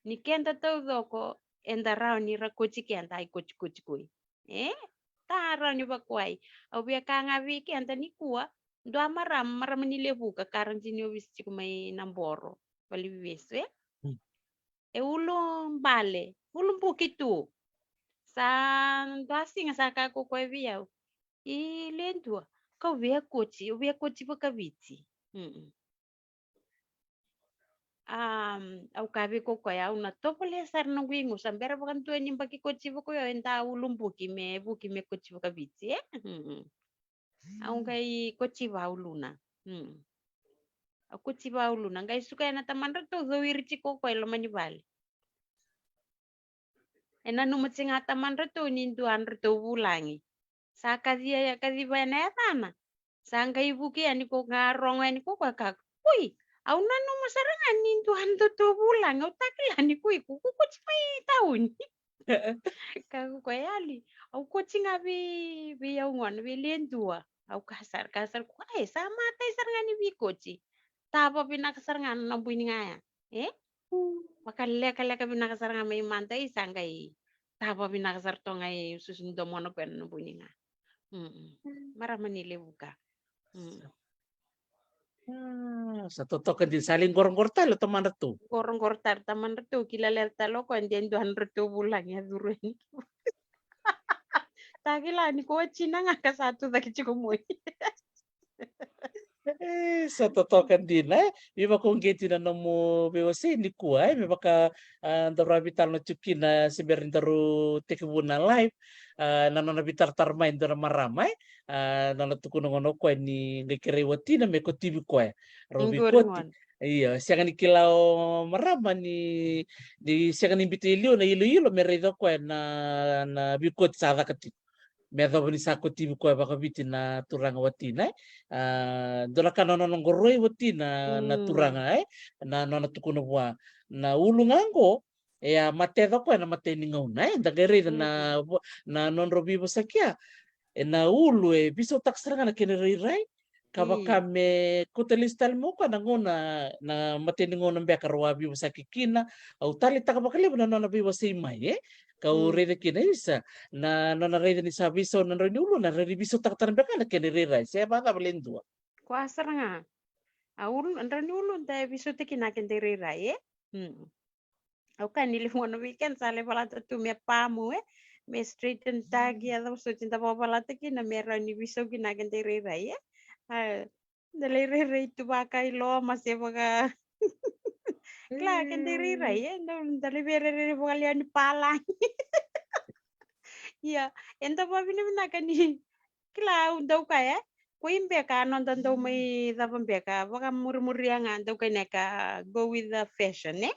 ni keda taucoko, eda rawa ni ra koti keda ikotikoti koi. E? Ta rawa ni vakuai. Au via ka ga vei keda nikua, dua marama, marama ni Levuka, ka ra dini ovisi tiko mai na boro. Valivesu, e? Mm. E ulu bale, ulu buki tu. Sa dua siga sa ka ko koya vei au. I le dua, kau via koti, au via koti vakaviti. Mm-mm. Am, au ka vei ko koya, au na tovolea sara noqu igu, sa bera vakadua ni baki koti vako io, eda ulu buki me vuki me koti vakaviti, e? Mm-mm. Au qai koti vauluna. Mm. Au koti vauluna, qai suka ena tamadratou, cowiri tiko ko koya e loma ni vale. E nanuma tiko ga tamadratou ni dua dratou vulagi. Sa kacia, kaciva ena yacana. Sa qai vuki yani ko ga rogo yani ko koya ka, ui, au nanuma sara ga ni dua dratou vulagi, au takila ni ko iko ko koti mai tauni. Ka ko koya, yali, au koti ga vei, vei au gona, vei le dua. Au ka sara, ka sara ko, e, sa matai sara ga ni veikoti. Tava vinaka sara ga na bui ni ga ya. E? Vakalekaleka vinaka sara ga mai mada, i sa qai tava vinaka sara toka ga i susu ni domona ko ena bui ni ga. Mm-mm. Marama ni Levuka. Mm. A, sa totoka dina, sa lai qoroqoro tale o tamadratou. Qoroqoro tale tamadratou, kila lera tale o koya de dua dratou vulagi a curu yani. Takila ni ko watina ga ka sa tu cake tiko moi. E, sa totoka dina, e. Veivakauqeti na nomu veiwasei nikua, e, me vaka, a, daru a veitalanoa tiko kina se bera ni daru tekivu na live, a, na nona veitaratara mai dua na marama, e. A, nona tukuna gona o koya ni qai kerei watina me kotivi koya. Rau veikoti. Ia, sega ni kila o marama ni, ni sega ni biuta e liu na iloilo me raica o koya na, na veikoti sa caka tiko. Me yacova ni sa kotivi koya vakaviti na turaga watina, e. A, dua na ka na nona qoroi watina na turaga, e, na nona tukuna vua. Na ulu ga qo, e a mateca koya na matai ni gauna, e. Da qai raica na, na nodrau veivosaki ya. E na ulu e veisautaka sara ga na kena rairai. Ka vaka me kauta lesu tale mai o koya na gauna, na matai ni gauna beka rau a veivosaki kina. Au taleitaka vakalevu na nona veivosei mai, e. Kau raica kina, isa, na nona raica ni sa veisau na drau ni ulu, na rairai veisautaka tale beka na kena irairai, se vakacava le dua. Koya sara ga. A ulu, drau ni ulu da e veisautaki na kena irairai, e? Mm. Au kaya ni levu gona vei keda sa lai valata tu me pamu, e? Me straighten taki, a cava soti da vakavalata kina me rawa ni veisau kina keda irairai, e? A, da lai rairai tu vaka i loma se vaka. Kila keda irairai, e? Da, da lai veirairai vakalewa ni palagi. Ia, eda vakavinavinaka ni kila au dau kaya, e? Ko i beka a noda dau mai cava beka, vakamurimuria ga dau kaya neka go with the fashion, e?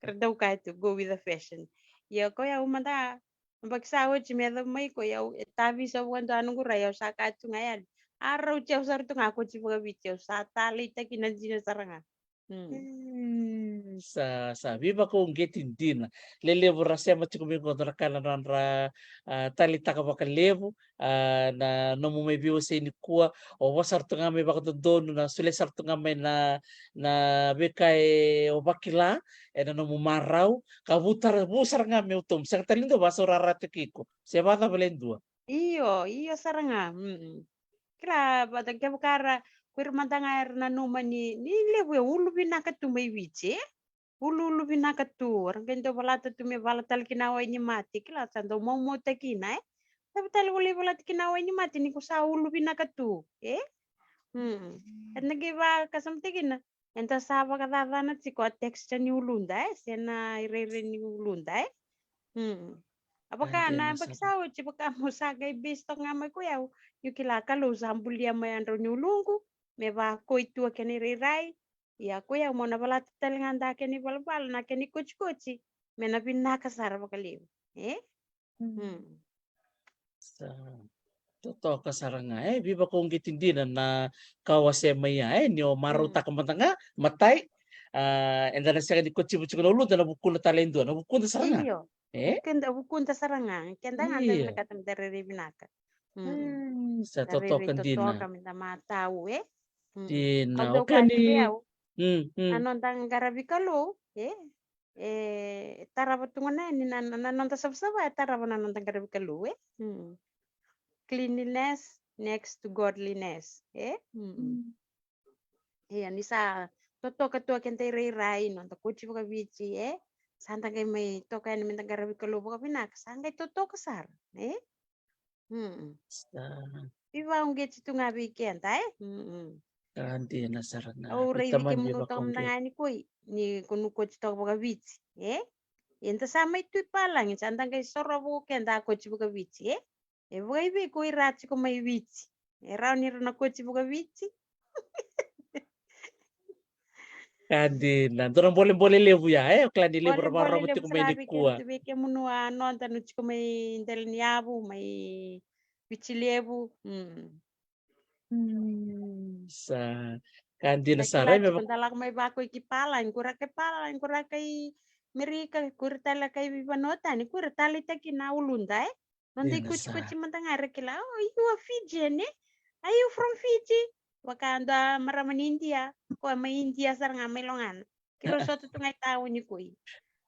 Ra dau kaya tu, go with the fashion. Ia ko i au mada, baki sa oti me yacova mai ko i au, e tavi sa vakadua noqu rai, au sa kaya tu ga yani. A rauti au sara tu ga koti vakaviti, au sa taleitaki na dina sara ga. Mm. Mm, sa, sa veivakauqeti dina. Lelevu ra sema tiko mai qo dua na ka na nodra, a, taleitaka vakalevu, a, na nomu mai veiwasei nikua, o vosa sara tu ga mai vakadodonu, na solia sara tu ga mai na, na veika e o vakila ena nomu marau, ka vu tara, vu sara ga me utomu. Sega tale ni dua vasaurarataki iko. Se vakacava le dua. Io, io sara ga. Mm. Kila vata kevaka ra, ko ira mada ga era nanuma ni, ni levu e ulu vinaka tu mai Viti, e? uluulu vinaka tu. Ra qai dau valata tu me vala tale kina wainimate, kila sa dau maumautaki kina, e. Sa vei tale volai valata kina wainimate ni ko sa ulu vinaka tu, e? Mm. Eda na qai vakasamataki kina, eda sa vakacacana tiko a texture ni uluda, e, se na irairai ni uluda, e. Mm. A vaka Ade na na baki sa. Sa oti, vaka mo sa qai base toka ga mai ko yau, niu kila Kalou sa bulia mai a drau ni uluqu me vakoi tu a kena irairai. Ia ko yau mo na valata tale ga da kena ivalavala, na kena ikotikoti, me na vinaka sara vakalevu, e? Mm. Mm. Sa totoka sara ga, e, veivakauqeti dina na ka o wasea mai ya, e, ni o marautaka mada ga, matai, a, eda na sega ni kotiva tiko na uluda, na vukuda tale e dua, na vukuda sara ga. Io. E? Keda vukuda sara ga, keda ga da vinakata me da rairai vinaka. Mm. Mm, sa totoka dina. Totoka me da matau, e? Mm. Dina, au dau kani vei au. Mm, mm. A noda qaravi Kalou, e? E tarava tu ga na, ni na, na, na noda savasava, e tarava na noda qaravi Kalou, e? Mm. Cleanliness next to godliness, e? Mm. Mm. Ia, ni sa totoka tu a keda irairai, noda koti vakaviti, e? Sa da qai mai toka yani me da qaravi Kalou vakavinaka, sa qai totoka sara, e? Mm. Sa. Veivakauqeti tu ga vei keda, e? Mm. Ka dina sara ga. Au raici kemudou toka mada ga yani koi, ni ko nu koti toka vakaviti, e? Eda sa mai tu i palagi, sa da qai sorova ko keda a koti vakaviti, e? E vakaivei ko ira tiko mai Viti? E rawa ni ra na koti vakaviti? Ka dina, dua na bolebole levu ya, e, o kila ni levu ra vakarorogo tiko mai nikua. Vei kemunu a noda nu tiko mai Delainiyavu, mai Viti Levu. Mm. Mm, sa ka dina sara, e, me vaka da lako mai vaka i ki palagi, ko ra kai palagi, ko ra kai Merika, ko ra tale kai vanua tani, ko ra taleitaki na uluda, e? Noda ikotikoti mada ga era kila, oh, you are Fijian, e? Are you from Fiji? Vaka dua marama ni Idia, ko mai Idia sara ga mai Logana. Keirau sota tu ga i tauni koi.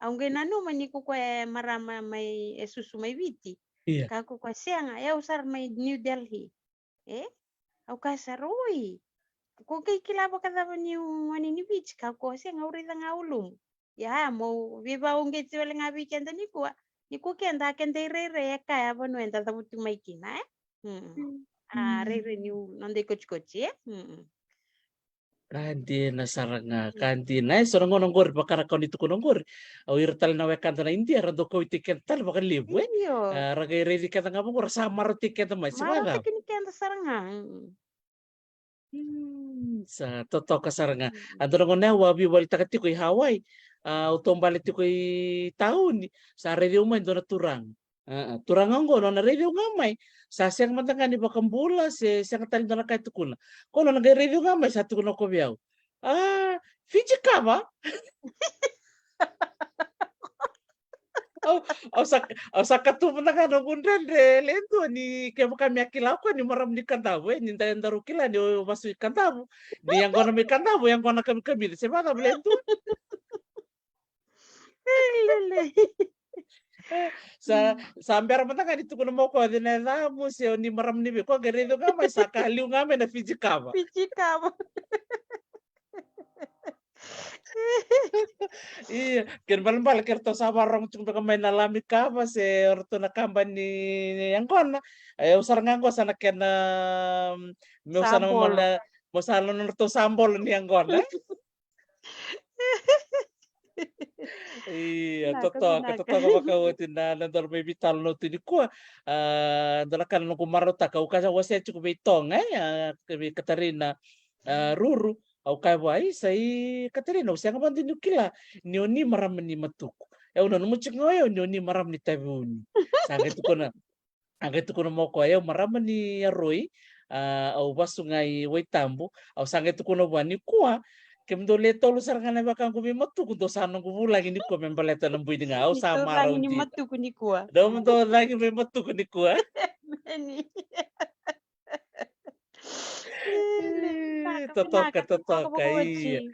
Au qai nanuma ni ko koya e marama mai, e susu mai Viti. Ia. Ka ko koya sega, e au sara mai New Delhi. E? Au kaya sara, oi. Ko qai kila vakacava niu gone ni Viti? Ka ko sega, au raica ga ulumu. Ia, mo veivakauqeti wale ga vei keda nikua. Ni ko keda, keda irairai e kaya a vanua eda cavutu mai kina, e? Mm. A rairai ni noda ikotikoti, e? Mm. Ka dina sara ga, ka dina. E, so na gauna oqori, vaka na ka o ni tukuna oqori. O ira tale na wekada na Idia, ra dau kauaitaki keda tale vakalevu, e? Io. A, ra qai raici keda ga vaqo, ra sa marautaki keda mai, se vakacava? Marautaki ni keda sara ga. Mm. Mm, sa totoka sara ga. Mm. A dua na gauna au a veiwalitaka tiko i Hawaii. A, au taubale tiko i tauni, sa raici au mai dua na turaga. A, a, turaga oqo, nona raici au ga mai, sa sega mada ga ni vakabula, se sega tale dua na ka e tukuna. Ko nona qai raici au ga mai, sa tukuna ko vei au, a, Fiji kava? Au, au sa, au sa katuba na ga noqu dredre, le dua, ni kevaka me a kila o koya ni marama ni Kadavu, e, ni da, daru kila ni o vasu i Kadavu, ni yaqona mai Kadavu, yaqona kamikamica, se vakacava, le dua? Lele. Sa, sa bera mada ga ni tukuna mai o koya o cei na yacamu, se o ni marama ni vei, ko qai raici au ga mai, sa ka liu ga mai na Fiji kava. Fiji kava. Ia, kena ibalebale ke ratou sa vakarorogo tiko beka mai na Lami kava, se o ratou na kabani ni yaqona. E, au sara ga oqo sa na kena, meu sa na, meu sa na nodratou sabolo ni yaqona, e? Ia, totoka, totoka vakaoti na, na dua na mai veitalanoa tu nikua. A, dua na ka na noqu marautaka, au ka sa wasea tiko vei Toga, e, a, vei Katarina, a, Ruru, au kaya vua, isa, i Katarina, au sega vakadua niu kila ni o ni marama ni Matuku. E, au nanuma tiko ga o yau ni o ni marama ni Taveuni. Sa qai tukuna, a qai tukuna mai o koya, e, au marama ni Aroi, a, au vasu ga i Waitabu, au sa qai tukuna vua, nikua, kemudou le tolu sara ga na wekaqu mai Matuku, dou sa noqu vulagi nikua me baleta na bui ni ga, au sa marau dina. Matuku nikua. Dou, dou cagi mai Matuku nikua. Meni. Totoka, totoka, io.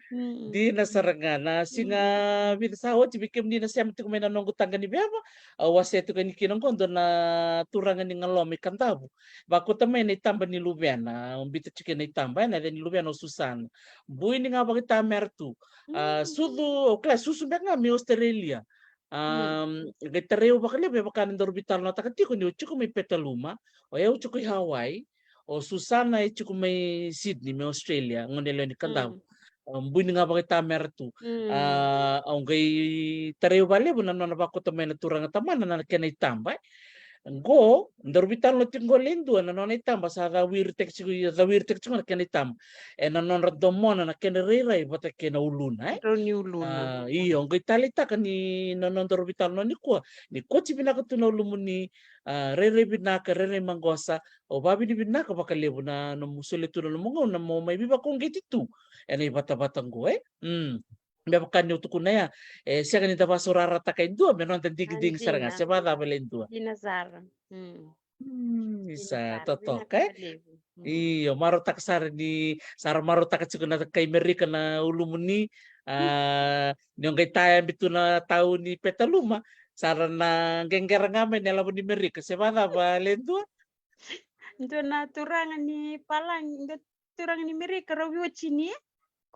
Dina sara ga na siga vica sa oti vei kemuni na sema tiko mai na noqu taqa ni veva. Au wasea tiko yani kina qo dua na turaga ni Galoma i Kadavu. Vakauta mai na itaba ni luvena, au bita tiko na itaba, e na yaca ni luvena o Susana. Bui ni ga vakaitamera tu. A, sucu, au kila susu beka ga mai Australia. A, qai tarai au vakalevu me vaka na daru veitalanoataka tiko ni o tiko mai Petaluma, o yau tiko i Hawaii, o Susana e tiko mai Sydney, mai Australia, gone yalewa ni Kadavu. A, bui ni ga vakaitamera tu. A, au qai tarai au vakalevu na nona vakauta mai na turaga tamana na kena itaba, e. Qo, daru veitalanoa tiko qo le dua na nona itaba sa cawiritaki tiko, cawiritaki tiko na kena itaba. E na nodra domona na kena rairai vata kei na uluna, e? Rau ni uluna. A, io, qai taleitaka ni na nodaru veitalanoa nikua. Ni koti vinaka tu na ulumuni, a, rairai vinaka, rairai maqosa, au vavinavinaka vakalevu na nomu solia tu na nomu gauna mo mai veivakauqeti tu e na ivatavata qo, e? Mm. Me vaka niu tukuna ya, e sega ni da vasaurarataka e dua me noda digidigi sara ga, se vacava le dua? Dina sara. Mm. Mm, isa, totoka, e? Io, marautaka sara ni, sa ra marautaka tiko na kai Merika na ulumuni, a, ni o qai tayabi tu na tau ni Petaluma, sa ra na qeqera ga mai na ilavo ni Merika, se vacava le dua? Dua na turaga ni Palagi, dua turaga ni Merika, rau veiwatini,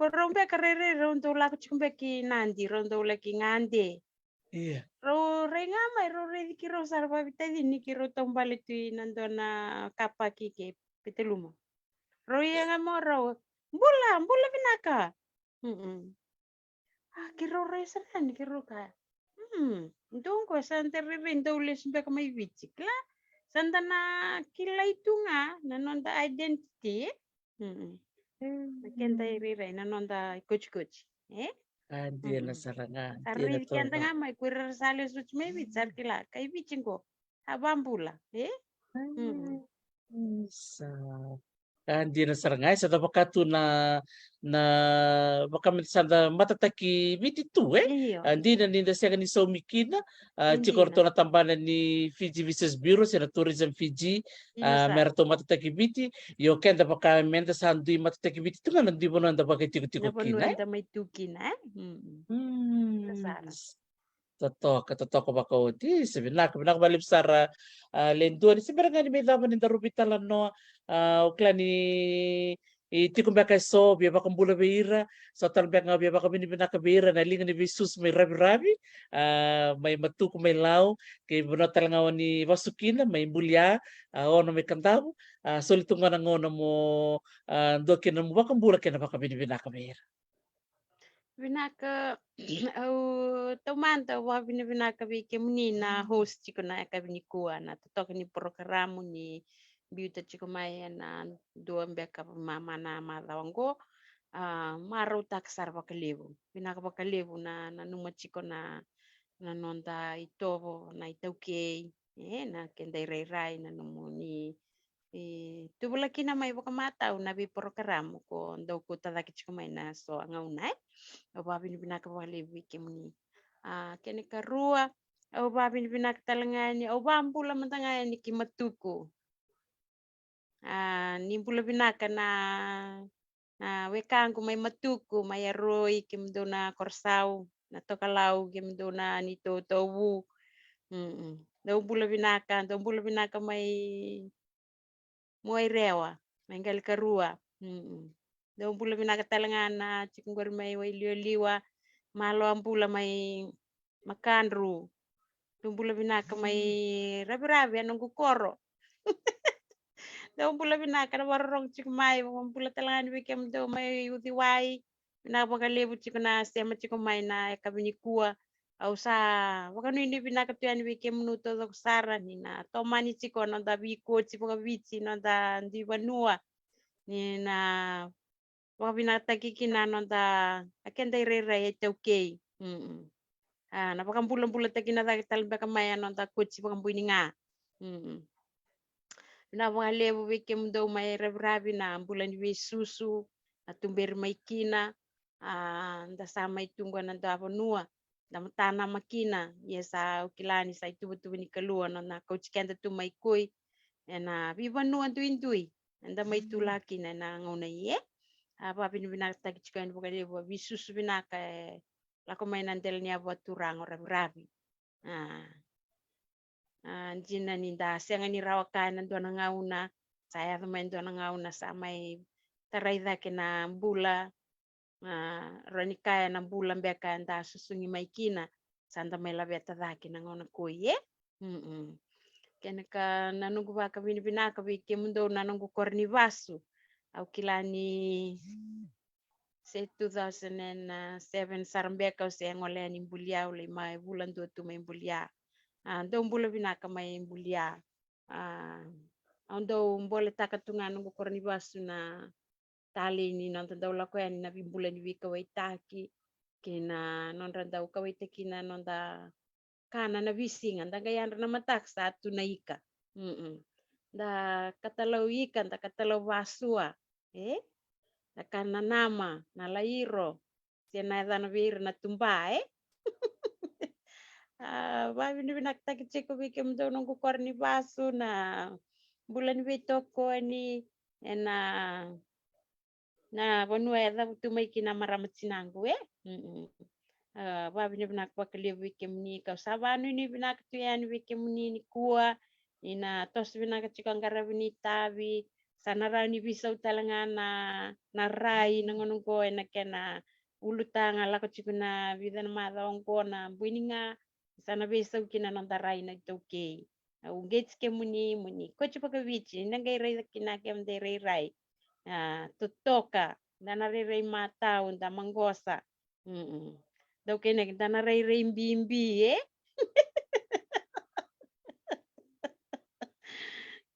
ko rau beka rairai rau dau lako tiko beka i Nadi, rau dau laki gade. Ia. Rau rai ga mai, rau raici keirau sa ra vavitacini keirau taubale tu i na dua na car park i ke Petaluma. Rau ia ga mo rau, bula, bula vinaka. Mm-mm. A, keirau rai sara yani, keirau kaya, hmm, dou qo sa da rairai dau lesu beka mai Viti, kila? Sa da na kilai tu ga na noda identity. Mm-mm. Na keda irairai, na noda ikotikoti, e? A, dina sara ga, sa dina raici keda ga mai, ko ira ra sa lesu oti mai Viti, sa ra kila, kai Viti qo, a vabula, e? Mm-mm. Isa. A, dina sara ga, e sa da vaka tu na, na, vaka me sa da matataki Viti tu, e? Io. A, dina ni da sega ni saumi kina, a, tiko ratou na tabana ni Fiji Visitors Bureau, se na Tourism Fiji, a, me ratou matataki Viti, io keda vaka me da sa dui matataki Viti tu ga na dui vanua da vakaitikotiko kina, e? Na vanua da mai tu kina, e? Mm. Mm. Dina sara. Totoka, totoka vakaoti. Isa, vinaka, vinaka vakalevu sara, a, le dua ni se bera ga ni mai cava ni daru veitalanoa, a, au kila ni, e, tiko beka e so, via vakabula vei ira, so tale beka ga via vakavinavinaka vei ira na liga ni veisusu mai Raviravi, a, mai Matuku, mai Lau, kei vanua tale ga o ni vasu kina, mai Bulia, a, Ono, mai Kadavu, a, soli tu ga na gauna mo, a, dua kina mo vakabula kei na vakavinavinaka vei ira. Vinaka, au taumada au vakavinavinaka vei kemuni na host tiko na yakavi nikua, na totoka ni porokaramu ni biuta tiko mai ena dua beka vamama na macawa oqo. A, marautaka sara vakalevu. Vinaka vakalevu na, na nanuma tiko na, na noda itovo, na iTaukei, e, na keda irairai, na nomuni e, tuvula kina mai vakamatau na veiporokaramu ko dau kauta cake tiko mai na so a gauna, e. Au vakavinavinaka vakalevu vei kemuni. A, kena ikarua, au vakavinavinaka tale ga yani, au vakabula mada ga yani ki Matuku. A, ni bula vinaka na, na wekaqu mai Matuku, mai Aroi, kemudou na Korosau, na Tokalau, kemudou na Nitovotovu. Mm-mm. Dou bula vinaka, dou bula vinaka mai Muairewa, mai Qalikarua. Mm-mm. Dou bula vinaka tale ga na tiko qori mai Wailiwaliwa, Maloabula mai Makadru. Dou bula vinaka mai Raviravi, a noqu koro. Dou bula vinaka na vakarorogo tiko mai, vakabula tale ga yani vei kemudou mai Uciwai. Vinaka vakalevu tiko na sema tiko mai na yakavi nikua. Au sa vakanuinui vinaka tu yani vei kemunu taucoko sara ni na tomani tiko na noda veikoti vakaviti, na noda dui vanua. Ni na vakavinakataki kina na noda, a, keda irairai e iTaukei. Mm-mm. A, na vakabulabulataki na cake tale beka mai a noda koti vakabuiniga. Mm-mm. Vinaka vakalevu vei kemudou mai Raviravi, na bula ni veisusu, na tuberi mai kina, a, da sa mai tu qo na dua vanua, da matanama kina, ia sa au kila ni sa ituvatuva ni Kalou na, na kauti keda tu mai koi, ena veivanua duidui. eda mai tula kina ena gauna i e. A, vakavinavinakataki tiko yani vakalevu a veisusu vinaka e lako mai na dela ni yavu a turaga o Raviravi. A, a, dina ni da sega ni rawa ka ena dua na gauna, sa yaco mai dua na gauna sa mai tarai cake na bula, a, rawa ni kaya na bula beka eda susugi mai kina, sa da mai laveta cake na gauna ko i e. Mm-mm. Kena ka na noqu vakavinavinaka vei kemudou na noqu koro ni vasu. Au kila ni se two thousand and seven sara beka au se gole yani Bulia, au lai mai vula dua tu mai Bulia. A, dau bula vinaka mai Bulia. A, au dau boletaka tu ga noqu koro ni vasu na talei ni noda dau lako yani na veibula ni veikauwaitaki kei na nodra dau kauwaitaki na noda kana na veisiga, da qai yadra na mataka sa tu na ika. Mm-mm. Da katalau ika, da katalau vasua, e? Da kana nama, na lairo, se na yacana vei ira na tuba, e? A, vakavinavinakataki tiko vei kemudou noqu koro ni vasu, na bula ni veitokoni ena na vanua e cavutu mai kina marama tinaqu, e? Mm-mm. A, vakavinavinaka vakalevu vei kemuni, kau sa vakanuinui vinaka tu yani vei kemuni nikua, ni na toso vinaka tiko a qaravi ni tavi, sa na rawa ni veisau tale ga na, na rai na gauna oqo ena kena ulutaga, lako tiko na vica na macawa oqo na bui ni ga, sa na veisau kina noda rai na iTaukei. Au qeti kemuni, moni koti vakaviti, ni na qai raica kina kemudou rairai. A, totoka, da na rairai matau, da maqosa. Mm-mm. Dau kena da na rairai bibi, e?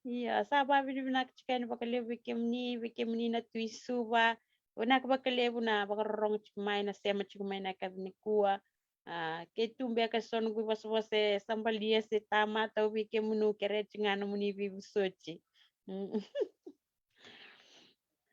Ia, sa vakavinavinaka tiko yani vakalevu vei kemuni, vei kemuni na Tui Suva. Vinaka vakalevu na vakarorogo tiko mai, na sema tiko mai na yakavi nikua. A, ke tu beka eso noqu ivosavosa e sabalia se tamata vei kemunu, kerea tiko ga nomuni veivosoti. Mm.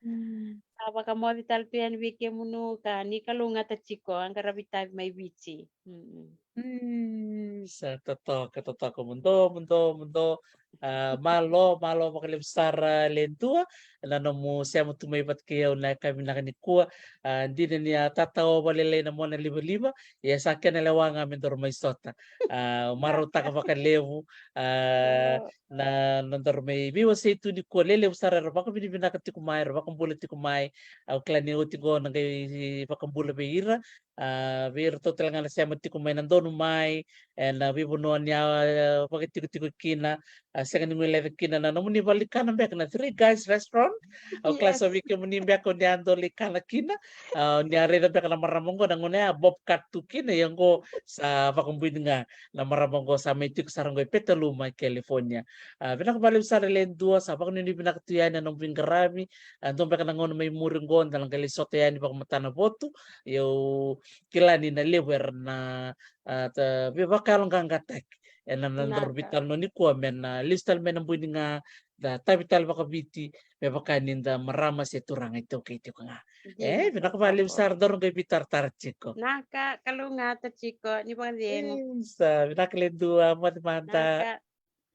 Mm. Sa vakamoce tale tu yani vei kemunu ka ni kalougata tiko, a qaravi tavi mai Viti. Mm. Mm, sa totoka, totoka muduo, muduo, muduo. A, malo, malo vakalevu sara Ledua na nomu sema tu mai vata kei au na yakavi vinaka nikua. A, dina ni a tatao vakalailai na mona livaliva, ia sa kena lewa ga me daru mai sota. A, marautaka vakalevu, a, na, na nodaru mai veiwasei tu nikua, lelevu sara era vakavinavinaka tiko mai, era vakabula tiko mai. Au kila ni oti qo na qai vakabula vei ira. A, vei iratou tale ga na sema tiko mai na donu mai ena veivanua ni a vakatikotiko kina. A, sega ni guileca kina na nomuni valenikana beka na Three Guys Restaurant. Au kila so vei kemuni beka o ni a dau lai kana kina. A, o ni a raica beka na marama oqo na gauna ya bobcat tu kina, ia oqo sa vakabuini ga na marama oqo sa mai tiko sara oqo e Petaluma, California. A, vinaka vakalevu sara Ledua, sa vakanuinui vinaka tu yani na nomu veiqaravi. A, dua beka na gauna mai muri oqo da na qai lai sota yani vakamatana votu. Ia au kila ni na levu era na, a, ta, veivakayaloqaqataki ena nodaru veitalanoa nikua me na lesu tale mai na bui ni ga, da tavi tale vakaviti me vaka ni da marama se turaga iTaukei tiko ga. E, vinaka vakalevu sara, daru qai veitaratara tiko. Naka, kalougata tiko, ni vakacegu. Isa, vinaka Ledua, moce mada. Naka.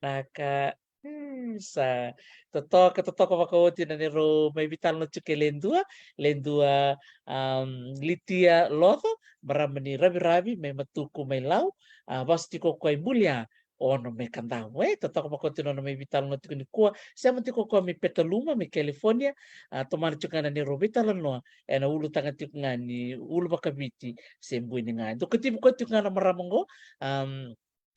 Naka. Hmm, sa totoka, totoka vakaoti na neirau mai veitalanoa tiko kei Ledua, Ledua, am, Litia Loco, marama ni Raviravi, mai Matuku, mai Lau, a, vasu tiko o koya i Bulia, o Ono mai Kadavu. E, totoka vakaoti na nona mai veitalanoa tiko nikua, sema tiko o koya mai Petaluma, mai California, a, tomana tiko ga na neirau veitalanoa ena ulutaga tiko ga ni ulu vakaviti se bui ni ga. Dau kacivi koya tiko ga na marama oqo, am,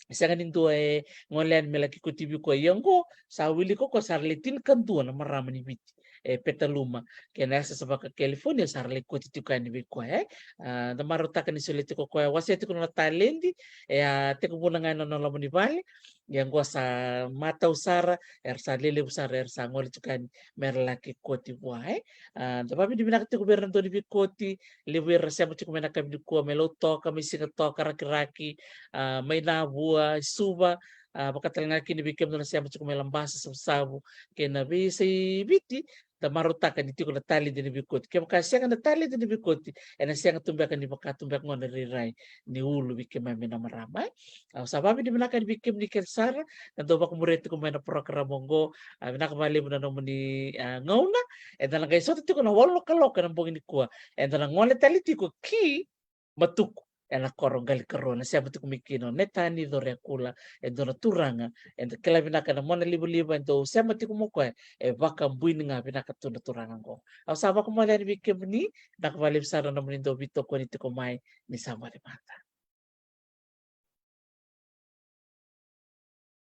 sega ni dua e gole yani me laki kotivi koya, ia oqo sa wilika o koya sa ra lai tinikadua na marama ni Viti e Petaluma kei na yasayasa vaka California sa ra lai koti tiko yani vei koya, e. A, da marautaka ni solia tiko o koya, wasea tiko na nona taledi, e a tekivuna ga ena nona loma ni vale. Ia oqo sa matau sara, era sa lelevu sara era sa gole tiko yani me ra laki koti vua, e. A, da vakavinavinaka tiko vei ira na dau ni veikoti, levu era sema tiko mai na yakavi nikua, mai Lautoka, mai Sigatoka, Rakiraki, a, mai Navua, i Suva, a, vaka tale ga kina vei kemudou na sema tiko mai Labasa, Savusavu, kei na veiyasai Viti, da marautaka ni tiko na taledi ni veikoti. Kevaka sega na taledi ni veikoti, ena sega tu beka ni vaka tu beka gona rairai ni ulu vei keimami na marama, e. Au sa vakavinavinaka yani vei kemuni kece sara na dau vakamuria tiko mai na program oqo. A, vinaka vakalevu na nomuni, a, gauna. Eda na qai sota tiko na walu na kaloko ena bogi nikua. Eda na gole tale tiko ki Matuku, ena koro Qalikarua, na sema tiko mai kina o Netani Corekula, e dua na turaga eda kila vinaka ena mona livaliva, e dau sema tiko mai o koya, e vakabuini ga vinaka tu na turaga oqo. Au sa vakamoce yani vei kemuni, vinaka vakalevu sara na nomuni dau veitokoni tiko mai, ni sa moce mada.